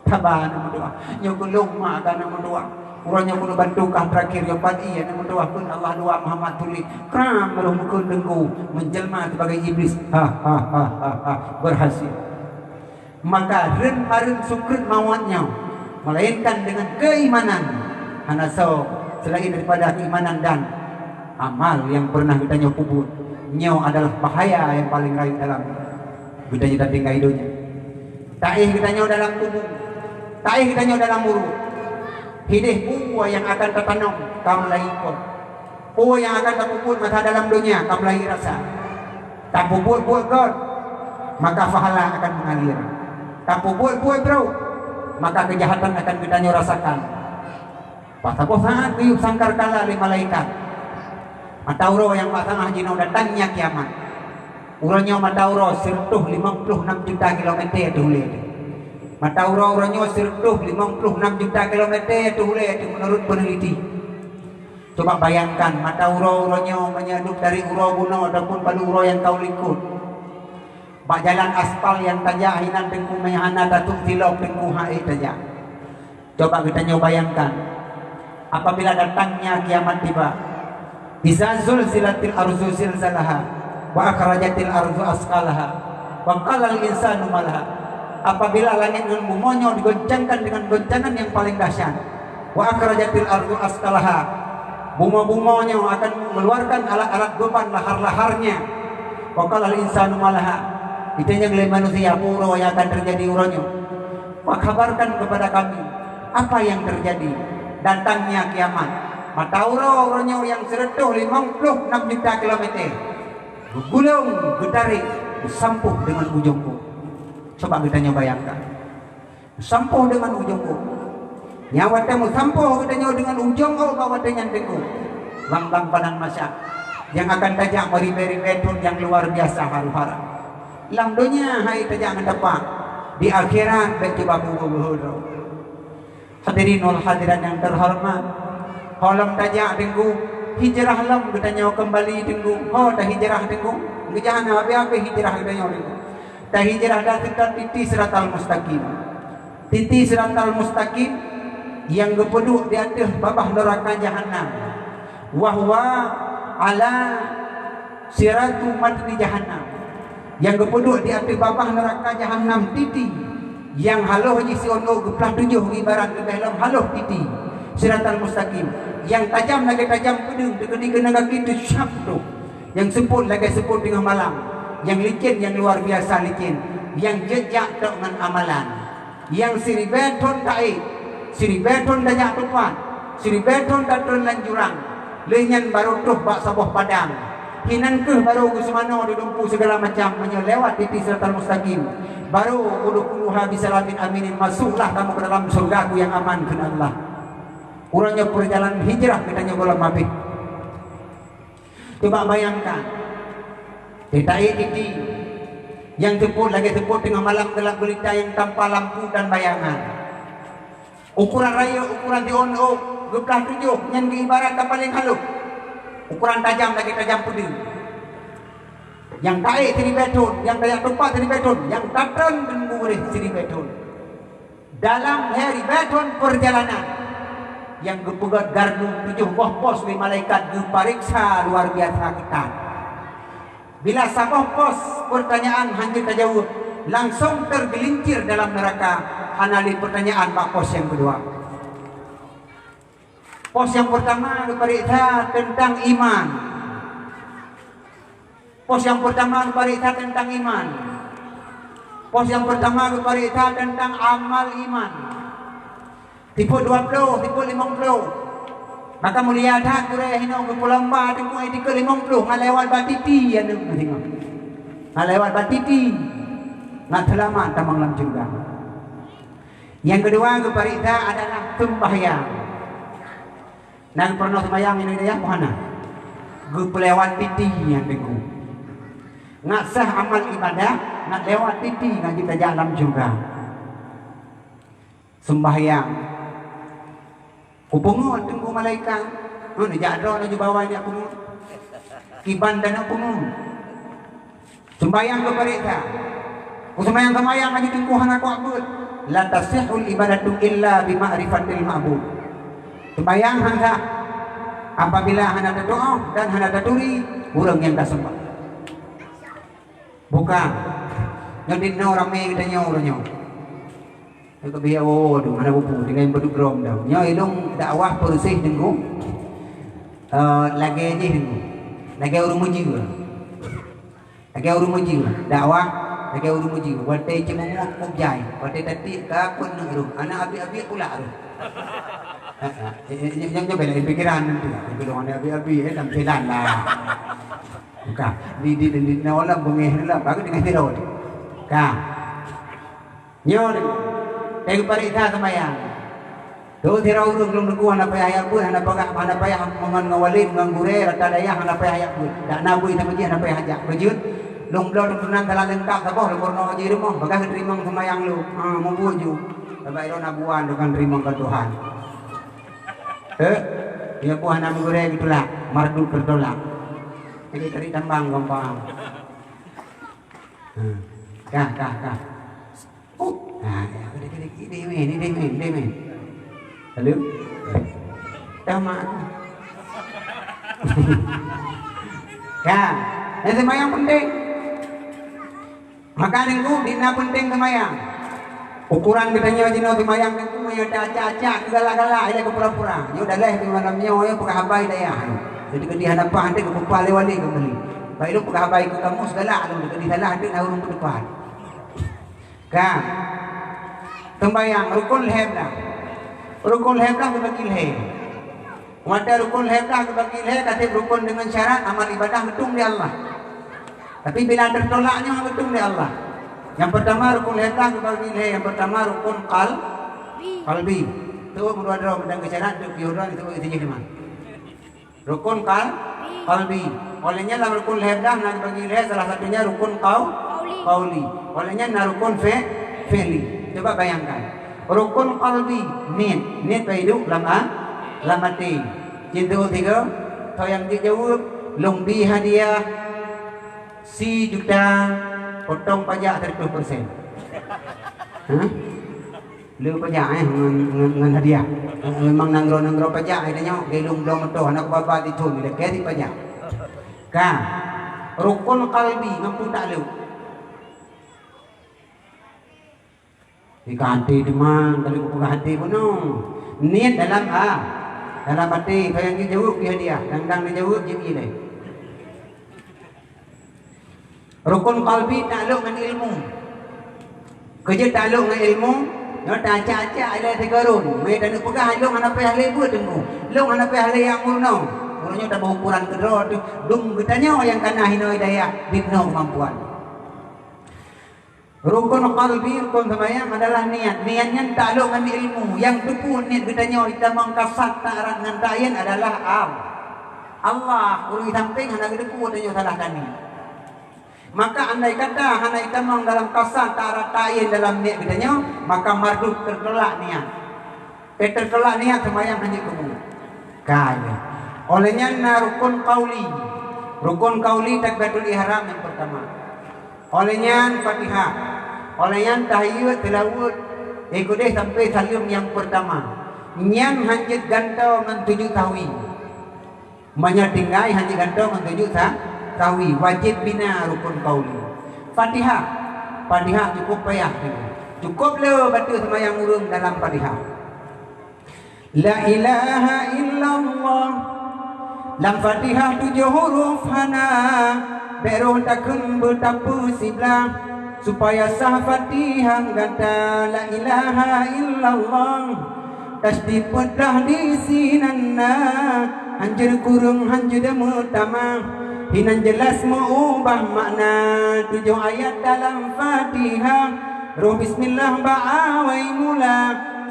Saba aneuk meutuwah. Nyoe keu lôn mak kah aneuk meutuwah. Uroe nyoe keuneuk bantu kah terakhir, nyoe pat ié aneuk meutuwah, kheun Allah dua Muhammad Sulit. Kram roh meukeun teungku, menjelma sebagai Iblih. Ha, ha, ha, ha, ha. Berhasil. Maka rheun-rheun sukreut mawöt nyoe, melainkan dengan keimanan, hana soe selain daripada keimanan dan amal yang pernah geutanyoe peubuet. Nyoe adalah bahaya yang paling rayeuk dalam geutanyoe tatinggai donya. Taéh geutanyoe dalam kubu, taéh geutanyoe dalam uruek. Hideh peue nyang akan tatanom ka mulai ikot. Peue nyang akan tapeubuet masa dalam donya ka mulai rasa. Tapeubuet buet gét, maka pahala akan mengalir. Tapeubuet buet brok, maka keujahatan akan geutanyoe rasakan. Bak saboh saát geuyue sangkar kala lé malaikat. Mata uroe nyang bak tangah jinoe datangnya kiamat. Uroe nyoe mata uroe sireutoh limong ploh nam juta kilomete teuh ulée. Mata uroe uroe nyoe sireutoh limong ploh nam juta kilomete teuh ulée, itu menurut peneliti. Coba bayangkan, mata uroe uroe nyoe meunyoe duek dari uroe bunoe ataupun bak uroe nyang ka u likot. Bak jalan aspal nyang tajak hinan teungku, meuhana tatuek silop teungku, hai tajak. Coba geutanyoe bayangkan, apabila datangnya kiamat tiba, "Iza zulzilatil ardu zilzalaha, wa akhrajatil ardu asqalaha, wa qalal insanu malaha." Apabila langét ngon bumoe nyoe digoncangkan dengan goncangan yang paling dahsyat, "Wa akhrajatil ardu asqalaha," bumoe-bumoe nyoe akan mengeluarkan alat-alat beban lahar-laharnya. "Wa qalal insanu malaha," ditanyong lé manusia, "Peue uroe nyang akan terjadi uroe nyoe?" Maka kabarkan kepada kami apa yang terjadi. Datangnya kiamat. Mata uroe uroe nyoe nyang sireutoh limong ploh nam juta kilomete. Geugulong, geutarek, geusampôh deungon ujong uek. Coba geutanyoe bayangkan. Geusampôh deungon ujong uek. Nyang watée meusampôh geutanyoe deungon ujong uek bak watée nyan teungku. Bang-bang padang mahsyar. Nyang akan tajak meuribée-ribée thon nyang luar biasa haru-hara. Lam donya hai tajak ngon teumpat, di akhirat bék cuba beuhe-beuhe droe. Hadirin wal hadirat yang terhormat, ho lom tajak teungku, hijrah lom geutanyoe keumbali teungku, ho tahijrah teungku, geujak hana habéh-habéh hijrah geutanyoe teungku. Tahijrah dan teuka titi siratal mustaqim. Titi siratal mustaqim nyang geupeuduek di ateueh babah neuraka jahannam. Wa huwa ala siratu matni jahannam, nyang geupeuduek di ateueh babah neuraka jahannam titi, nyang haloh jih siôn ôk geuplah tujoh ibarat leubeh lom haloh titi. Siratal mustaqim, nyang tajam lagée tajam peudeueng, teukeudi keunan gaki teusyab troh, nyang seupôt lagée seupôt teungoh malam, nyang licén nyang luar biasa licén, nyang jeuet jak tok ngon amalan. Nyang siribée thon taék, siribée thon tajak teupat, siribée thon tatreun lam jurang, lheueh nyan barô troh bak saboh padang. Hinan kheueh barô geuseumanoe di lumpu sigala macam meunyoe lewat titi siratal mustaqim. Barô udkhuluha bisalamin aminin, masuklah kamu ke dalam surga-Ku yang aman, kheun Allah. Uroe nyoe peurjalanan hijrah geutanyoe gohlom habéh. Coba bayangkan, teuta ék titi nyang seupôt lagée seupôt teungoh malam gelap gulita nyang tanpa lampu dan bayangan. Ukuran rayeuk, ukuran siôn ôk geuplah tujoh, nyan geuibaratkan paleng haloh. Ukuran tajam lagée tajam peudeueng. Nyang taék siribée thon, nyang tajak teupat siribée thon, nyang tatreun teungku siribée thon. Dalam siribée thon peurjalanan, Nyang geupeugét gardu tujoh boh pos lé malaikat geupareksa luar biasa keutat. Bila saboh pos peurtanyaan hana tajaweueb, langsong teugeulincir dalam neuraka, hana lé peurtanyaan bak pos nyang keudua. Pos nyang peurtama geupareksa teuntang iman. Pos nyang peurtama geupareksa teuntang iman. Pos nyang peurtama geupareksa teuntang amal iman. Sifeuet dua ploh, sifeuet limong ploh. Maka mulia that gurée hinoe geupeulomba teungku, eh, sifeuet limong ploh ngon lewat bak titi aneuk singoh. Ngon lewat bak titi. Ngon seulamat tamong lam syeuruga. Nyang keudua geupareksa adalah seumbahyang. Na peurunoe seumbahyang inong dayah, hana? Geupeulewat titi nyan teungku. Ngat sah amal ibadah, ngat lewat titi ngat jeuet tajak lam syeuruga. Seumbahyang. Kupeungeut teungku malaikat. Nyoe jak droe laju bawa jak peungeut. Kiban dan peungeut. Seumbahyang geupareksa. Kuseumbahyang-seumbahyang laju teungku hana kuabeuet. La tasihhul ibadatu illa bi ma'rifatil ma'bud. Seumbahyang hana sah apabila hana tatuoh dan hana taturi ureuëng nyang taseumbah. Buka. Nyoe di noe ramé geutanyoe uroe nyoe. Nyoe keubiet woe-woe tu hana bupu tinggai beudugrom dah. Nyoe ilong dakwah peureuseh teungku. Eh, lagée jih teungku. Lagée ureuëng meujeuet. Lagée ureuëng meujeuet, dakwah lagée ureuëng meujeuet. Watée ceumeuet kub jai, watée tatiek ka kon neuk rôh, aneuk abiek-abiek pula rôh. Nyang nyang bela pikiran tu. Tapi dong aneuk abiek-abiek, eh, tampilan lah. Bukan di di di di lam bengeh lah, baru dengan sirot. Ka. Nyoe, teuh pareksa seumbahyang. Teuh sidroe ureuëng lôn teungku hana payah jak beuet, hana payah, hana payah ngon, ngon walid, ngon gurée, rata dayah hana payah jak beuet. Dak na bui sama jih hana payah jak. Beujeuet, lôn bloe teumeunan salah leungkap saboh lôn peurunoe jih rumoh, bagaih geuteurimong seumbahyang lôn. Ha, mubuet ju. Sabab ilôn abuan deungon teurimong keu Tuhan. Eh, ya pun hana meugurée geutulak, mardud teutulak. Jadi tadi tambang gampang. Hmm. Kah, kah, kah. Oh, nah, ya, ini, ini, ini, ini, ini, ini. Lalu? Dah mak. Ya, yang sembahyang penting. Maka teungku, dina penting sembahyang. Ukuran geutanyoe jinoe sembahyang teungku, meunyoe ta acak-acak keu galak-galak, ilée keu pura-pura. Nyoe daleh di malam nyoe, nyoe peugah haba dayah. Jadi keudeh hana paih, nanti geupeupaih lé wali kembali. Baik lôn peugah haba keu kamu, segala lôn keudeh salah, nanti na ureuëng peuteupat. Ka. Sembahyang rukun lhée blah. Rukun lhée blah geubagi lhée. Watée rukun lhée blah geubagi lhée, ka treb rukun deungon syarat amal ibadah geutueng lé Allah. Tapi bila teutolak nyoe geutueng lé Allah. Nyang peurtama rukun lhée blah geubagi lhée, nyang peurtama rukun qal-, qalbi. Tu meudua droe meudang keu syarat tu piôh droe tu isi jih lima. Rukun qal-, qalbi. Oleh nyan lam rukun lhée blah na geubagi lhée, salah satunya rukun qau-, qauli. Oleh nyan na rukun fi-, fi'li. Coba bayangkan. Rukun qalbi, niet. Niet bak iduek lam a-, lam até. Cit sigoe, toh nyang jeuet jaweueb, lôn bi hadiah si juta, potong pajak seratus persen. Hah? Le pajak, eh, ngon, ngon, ngon hadiah. Eh, memang nanggroe-nanggroe pajak, eh, tanyoe, geuh lôn bloe moto, hana kubaba dithon, dilakée di pajak. Ka. Rukun qalbi, ngon peue taklok. Di ka até teuma, ka lheueh peugah até bunoe. Niet dalam a-, dalam até, ka nyang jijaweueb di hadiah, dang-dang dijaweueb jih ilée. Rukun qalbi taklok ngon ilmu. Keujeuet taklok ngon ilmu, nyoe ta acak-acak ilée sigoe rôn. Meunan taneuk peugah, lôn hana payah lé beuet teungku. Lôn hana payah lé nyang meurunoe. Meurunoe tabah ukuran keudroe teuh, dum geutanyoe nyang ka na hinoe hidayah, dinoe keumampuan. Rukun qalbi, rukun seumayang adalah niat. Niat nyan taklok ngon ilmu. Nyang teupeu niet geutanyoe jitamong kasad, ta'arad ngon ta'yin adalah Al-, Allah. Ureuëng sampéng hana geuteupeue tanyoe salah kani. Maka andai kata hana jitamong dalam kasad, ta'arad, ta'yin dalam niet geutanyoe, maka mardud, teutolak niat. Eh, teutolak niat seumayang hana jeuet keu buet. Ka, ya. Oleh nyan na rukun qauli. Rukun qauli takbiratul ihram nyang peurtama. Oleh nyan Fatihah. Oleh nyan tahiyat, seulaweuet, eh, keudeh sampai saleuem nyang peurtama. Nyan hanjeuet gantoe ngon tujoh sahwi. Meunyoe tinggai hanjeuet gantoe ngon tujoh sa-, sahwi, wajéb bina rukun qauli. Fatihah. Fatihah cukôp payah. Cukôp le bateue seumayang ureuëng dalam Fatihah. La ilaha illallah. Lam Fatihah tujoh huruf hana, bék roh takheun beutapeu siblah, supaya sah Fatihah gata la ilaha illallah. Tasdid peutah di sinan na, hanjeuet kureueng hanjeuet meutamah, hinan jeulaih meuubah makna tujoh ayat dalam Fatihah. Roh bismillah bak awai mula,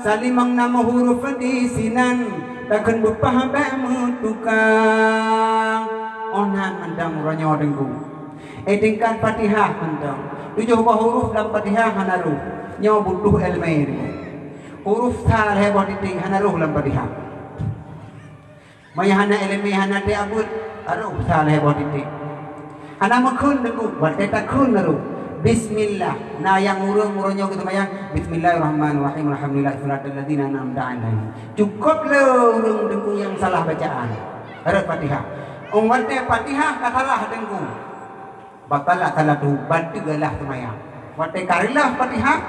salimong na meuhuruf di sinan, takheun beupah bék meutuka. Oh nan mantong uroe nyoe Teungku. Eh, tingkat Fatihah mantong. Tujoh boh huruf lam Fatihah hana roh. Nyoe butuh iéleumé Teungku. Huruf sa lhée boh titik hana roh lam Fatihah. Meunyoe hana iéleumé hana teuabeuet, aroh sa lhée boh titik. Hana meukheun Teungku, watée takheun aroh. Bismillah. Na nyang ureuëng uroe nyoe geuseumayang, Bismillahirrahmanirrahim. Alhamdulillah, siratal ladzina an'amta 'alaihim. Cukôp le ureuëng Teungku nyang salah bacaan. Rot Fatihah. Ong watée Fatihah ka salah Teungku. Batalat salatuhu, bateue lah seumayang. Watée ka reulah Fatihah,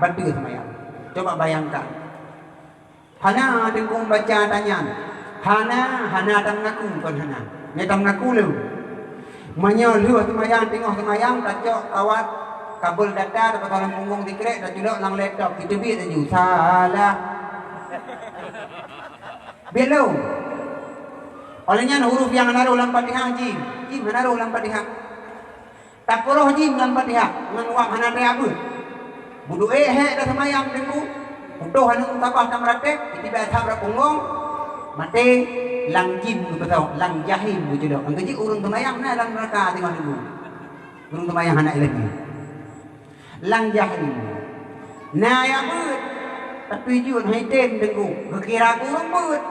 bateue seumayang. Coba bayangkan. Hana Teungku baca tanyan. Hana, hana tameungaku kon hana. Nyoe tameungaku lé. Meunyoe lheueh seumayang, teungoh seumayang, tacok kawat kabel data, tapasang lam punggong sikrek, taculok lam laptop, teubiet laju. Salah. Biet lom. Óh lheueh nyan huruf nyang hana roh lam Fatihah jim. Jim hana roh lam Fatihah. Tapeurôh jim lam Fatihah ngon wab hana teuabeuet. Beuduek hék lam seumayang Teungku, putôh aneuk meutabah tameurateb, itibak that bak punggong, maté lam jim geupeusok, lam jahim geuculok. Nyang keujeuet ureuëng seumayang na lam neuraka teungoh Teungku. Ureuëng seumayang hana iéleumé. Lam jahim. Na nyang beuet, tapi jeuet hai tem Teungku, geukira ureuëng beuet.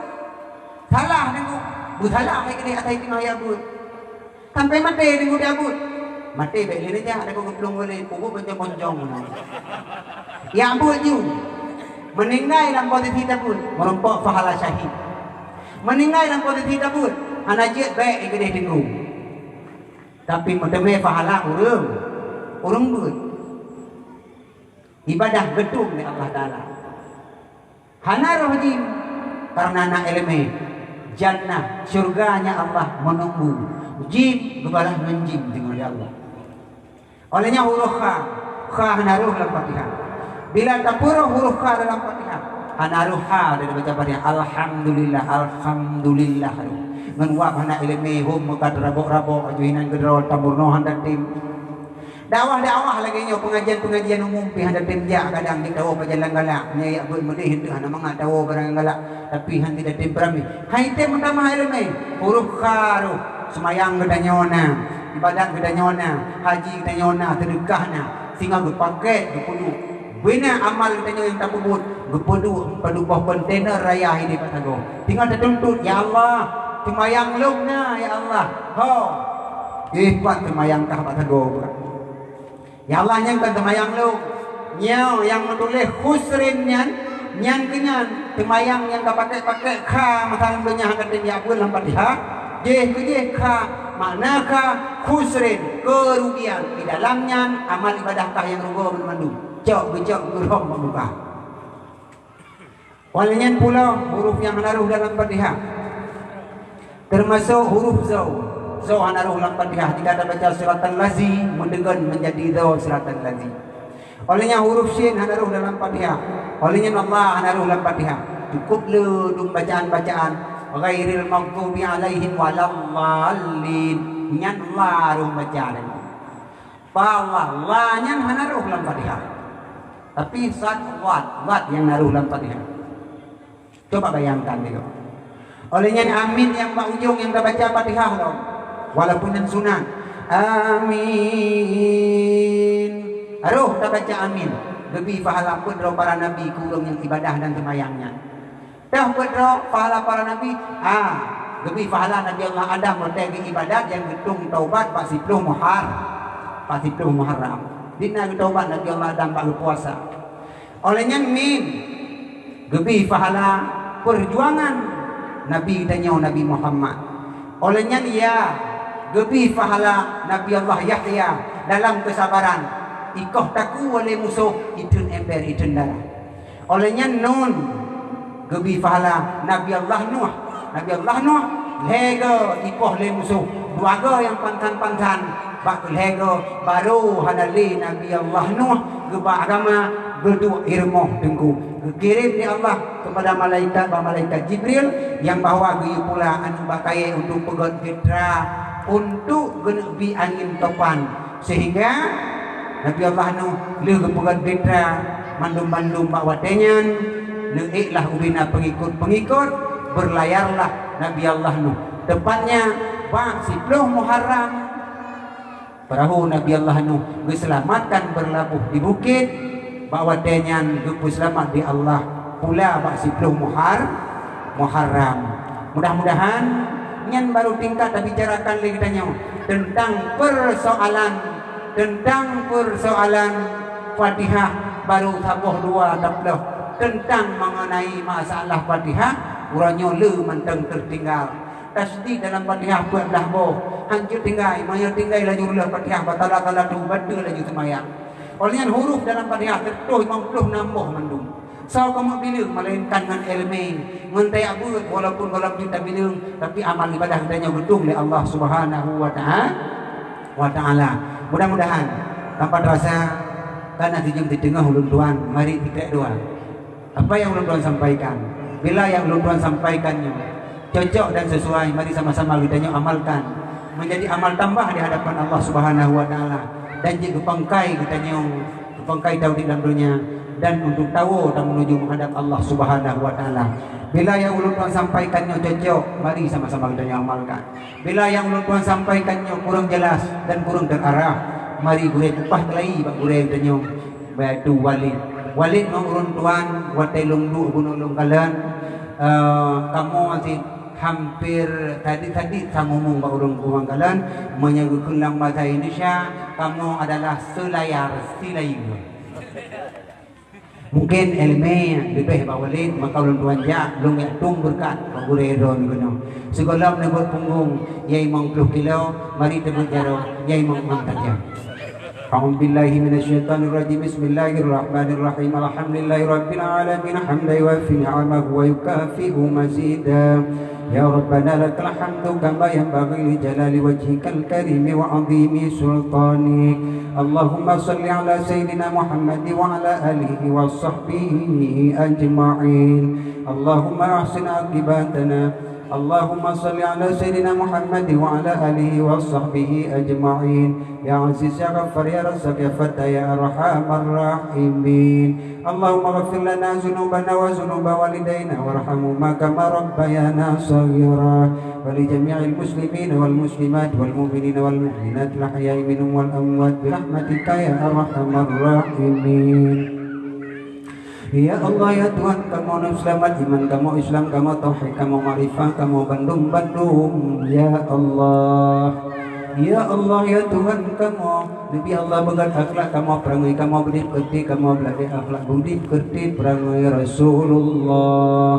Salah Teungku, beusalah hai keudeh asai teungoh nyang beuet. Sampai maté Teungku tabeuet. Maté bék lé neujak, Teungku geuplueng ulée, peubuet boncong-boncong. Nyang beuet ju. Meuninggai lam posisi tabeuet, meurumpok pahala syahid. Meuninggai lam posisi tabeuet, hana jeuet bék keudeh Teungku. Tapi meuteumé pahala ureuëng, ureuëng beuet. Ibadah geutueng lé Allah Taala. Hana roh jim, karena na iéleumé. Jannah, syurga-Nya Allah meununggu. Jim geubalah ngon jim teungoh lé Allah. Óh lheueh nyan huruf kha, kha hana roh lam Fatihah. Bila tapeurôh huruf kha dalam Fatihah, hana roh ha dari baca Fatihah. Alhamdulillah, alhamdulillah roh. Ngon wab hana iéleumé, hom meukat rabok-rabok, aju hinan geudroe tameurunoe hana tem. Dakwah-dakwah lagée nyoe, pengajian-pengajian umum pih hana tem jak, kadang jeuet tawoe pajan lam galak. Nyan jak beuet meudeh teuh hana mangat tawoe barang galak, tapi hana tem beurami. Hai tem meutamah iéleumé, huruf kha roh, seumayang geutanyoe na, ibadat geutanyoe na, haji geutanyoe na, seudeukah na, singoh geupakék geupeuduek. Beuna amal geutanyoe nyang tapeubuet, geupeuduek padub boh kontainer raya idéh bak sagoe. Singoh tatuntut, "Ya Allah, seumayang lôn na, ya Allah." Ho, eh, pat seumayang kah bak sagoe bukan? Ya Allah, nyan kon seumayang lôn. Nyoe nyang meutuléh khusrin nyan, nyan keuh nyan seumayang nyang ka pakék-pakék kha masa lam donya hana tem jak beuet lam Fatihah, jih keu jih kha, makna kha khusrin, keurugian. Di dalam nyan amal ibadah kah nyang rugoe banmandum. Cok geucok geurhom bak muka. Óh lheueh nyan pulo huruf nyang hana roh dalam Fatihah. Teumasok huruf zo. Zo hana roh lam Fatihah. Jika tabaca siratal lazi, meudeugon meunjadi zo siratal lazi. Óh lheueh nyan huruf syin hana roh dalam Fatihah. Óh lheueh nyan Allah hana roh lam Fatihah. Cukôp le dum bacaan-bacaan ghairil maghdubi alaihim waladdallin. Nyan la roh baca. Bahwa la nyan hana roh lam Fatihah. Tapi sad, dhad, dhad nyang na roh lam Fatihah. Coba bayangkan dulu. Óh lheueh nyan amin nyang bak ujong nyang tabaca Fatihah lom. Walaupun nyan sunat. Amin. Roh tabaca amin. Leubeh pahala peuet droe para nabi keu ureuëng nyang ibadah dan seumayang nyan. Teuh peuet droe pahala para nabi, ah, geubri pahala Nabi Allah Adam watée geuibadat nyang geutueng taubat bak siploh Muhar-, bak siploh Muharram. Dina geutaubat Nabi Allah Adam bak geupuasa. Óh lheueh nyan mim. Geubri pahala peujuangan Nabi tanyoe Nabi Muhammad. Óh lheueh nyan, ya, geubri pahala Nabi Allah Yahya dalam keusabaran, ikoh takue lé musoh, itheun ember, itheun darah. Óh lheueh nyan, Nun, geubri pahala Nabi Allah Nuh. Nabi Allah Nuh lhée goe ipoh lé musoh, dua goe nyang pansan-pansan, bak lhée goe barô hana lé Nabi Allah Nuh geuba agama, geuduek i rumoh teungku. Geukirém lé Allah keupada malaikat, bak malaikat Jibril, nyang bahwa geuyue pula aneuk bak kayée untuk peugét fitra, untuk geuneuk bi angén topan. Sehingga Nabi Allah Nuh lheueh geupeugét fitra, mandum-mandum bak watée nyan, neuék lah ubena peungikot-peungikot, berlayarlah Nabi Allah Nuh. Tepatnya bak siploh Muharram, peurahô Nabi Allah Nuh geuseulamatkan beurlaboh di bukét, bak watée nyan geupeuseulamat lé Allah pula bak siploh Muhar-, Muharram. Mudah-mudahan nyan barô tingkat tabicarakan lé geutanyoe teuntang peusoalan, teuntang peusoalan Fatihah, barô saboh dua taploh teuntang mengenai masalah Fatihah, uroe nyoe le mantong teutinggal. Tasydid dalam Fatihah peuet blah boh, hanjeuet tinggai, meunyoe tinggai laju reuloh Fatihah, batala salatu, bateue laju seumayang. Óh lheueh nyan huruf dalam Fatihah sireutoh limong ploh nam boh mandum. Soe kamoe bileueng melainkan ngon iéleumé, ngon tajak beuet, walaupun gohlom jeuet tabileueng, tapi amal ibadah geutanyoe geudong lé Allah Subhanahu wa ta'a-, wa Ta'ala. Mudah-mudahan tanpa terasa, kana sijeuem siteungoh ulôn tuan, mari titrek dua. Apa nyang ulôn tuan sampaikan, bila nyang ulôn tuan sampaikan nyoe cocok dan sesuai, mari sama-sama geutanyoe amalkan, menjadi amal tambah di hadapan Allah Subhanahu wa Ta'ala, dan jeuet geupangkai geutanyoe, geupangkai taudép lam donya, dan untuk tawoe tameunuju menghadap Allah Subhanahu wa Ta'ala. Bila nyang ulôn tuan sampaikan nyoe cocok, mari sama-sama geutanyoe amalkan. Bila nyang ulôn tuan sampaikan nyoe kurang jelas dan kurang terarah, mari gurée kupaih keulayi bak gurée geutanyoe, yaitu Walid. Walid ngon ulôn tuan watée lôn duek bunoe lôn kalon, eh, kamoe cit hampir tadi-tadi samumong bak ureuëng-ureuëng kalon, meunyoe geukheun lam basa Indonesia, kamoe adalah selayar, silayeur. Mungkin iéleumé leubeh bak Walid, maka ulôn tuan jak, lôn jak tueng beureukat bak gurée droeneuh keunoe. Sigohlom neubeuet punggong, nyang limong ploh kilo, mari teubeuet jaroe, nyang limong enam tajam. A'udzubillahi minasyaitonirrajim. Bismillahirrahmanirrahim. Alhamdulillahirabbil alamin. Hamdan yuwafi ni'amahu wa yukafi'u mazida. Ya Rabbana lakal hamdu kama yanbaghi li jalali wajhikal karimi wa 'azimi sultanik. Allahumma shalli ala sayyidina Muhammad wa ala alihi wa sahbihi ajma'in. Allahumma ahsin aqibatana. Allahumma shalli ala sayyidina Muhammad wa ala alihi wa sahbihi ajma'in. Ya Aziz, ya Ghaffar, ya Razzaq, ya Fattah, ya Arhamar Rahimin. Allahumma ghfir lana dzunubana wa dzunuba walidaina warhamhuma kama rabbayana shaghira. Wa li jami'il muslimina wal muslimat wal mu'minina wal mu'minat al ahya'i minhum wal amwat bi rahmatika ya arhamar rahimin. Ya Allah, ya Tuhan kamoe, neuseulamat iman kamoe, Islam kamoe, tauhid kamoe, makrifah kamoe, bandum-bandum, ya Allah. Ya Allah, ya Tuhan kamoe, Nabi Allah beugét akhlak kamoe, peurangui kamoe, beudeb keuti kamoe, beulagée akhlak, beudeb keuti peurangui Rasulullah.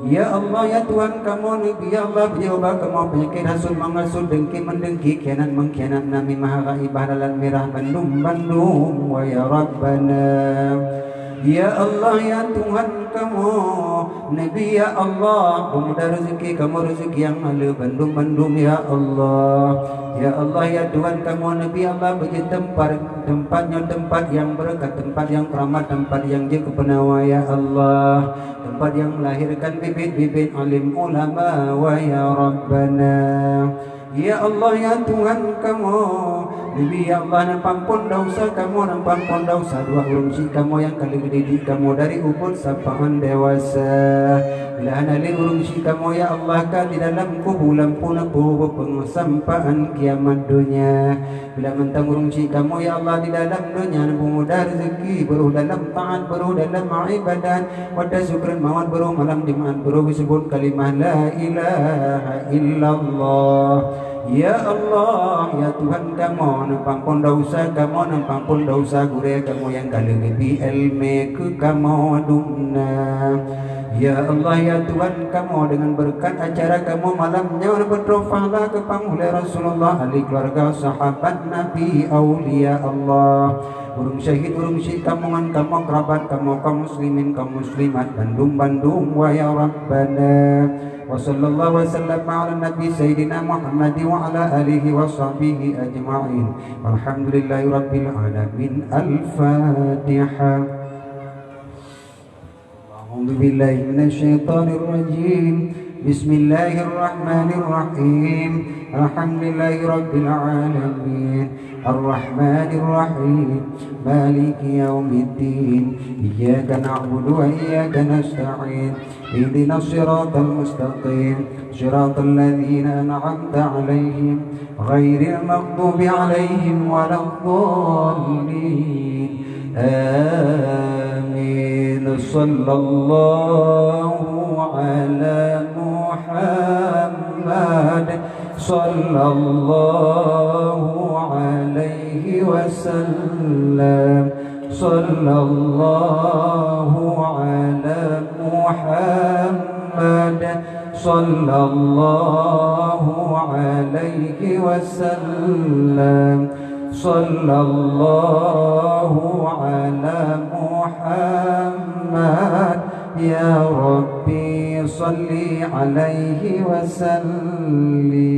Ya Allah, ya Tuhan kamoe, Nabi Allah beujeuet ubak kamoe peunyakét hasut, manghasut, dengki, meundengki, khianat, meungkhianat, namimah, ghaibah, lalat mirah, bandum-bandum, wa ya Rabbana. Ya Allah, ya Tuhan kamoe, Nabi ya Allah, peumudah rezeki kamoe, rezeki nyang haleue bandum-bandum ya Allah. Ya Allah, ya Tuhan kamoe, Nabi Allah beujeuet teumpat, teumpat nyoe teumpat nyang beureukat, teumpat nyang keuramat, teumpat nyang jeuet keu peunawa ya Allah, teumpat nyang melahirkan bibit-bibit alim ulama wa ya Rabbana. Ya Allah, ya Tuhan kamoe, Nabi ya Allah, neupeuampon desya kamoe, neupeuampon desya dua ureuëng syik kamoe nyang ka lheueh geudidik kamoe dari ubit sampoe dewasa. Bila hana lé ureuëng syik kamoe ya Allah ka di dalam kubu, lampu neupeuhu beupeusampaan kiamat donya. Bila mantong ureuëng syik kamoe ya Allah di dalam donya neupeumudah rezeki, barôh dalam taat, barôh dalam ibadat. Watée sukrat mawöt barôh malam Jumat barôh geuseubut kalimah la ilaha illallah. Ya Allah, ya Tuhan kamoe, neupeuampon desya kamoe, neupeuampon desya gurée kamoe nyang ka lheueh geubri iéleumé keu kamoe dumna. Ya Allah, ya Tuhan kamoe, deungon beureukat acara kamoe malam nyoe, neubeudôh pahala keu pangulèe Rasulullah, ahli keuluwarga, sahabat Nabi, aulia Allah. Ureuëng syahid, ureuëng syik kamoe ngon kamoe, keurabat kamoe, kaum muslimin, kaum muslimat, bandum-bandum, wa ya Rabbana. Wa sallallahu wa sallam ala Nabi Sayyidina Muhammad wa ala alihi wa sahbihi ajma'in. Walhamdulillahi Rabbil Alamin. Al-Fatihah. أعوذ بالله من الشيطان الرجيم. بسم الله الرحمن الرحيم. الحمد لله رب العالمين. الرحمن الرحيم. مالك يوم الدين. إياك نعبد وإياك نستعين. اهدنا الصراط المستقيم. صراط الذين أنعمت عليهم غير المغضوب عليهم ولا الضالين. آمين. صلى الله على محمد. صلى الله عليه وسلم. صلى الله على محمد. صلى الله عليه وسلم. صلى الله على محمد. يا ربي صل عليه وسلم.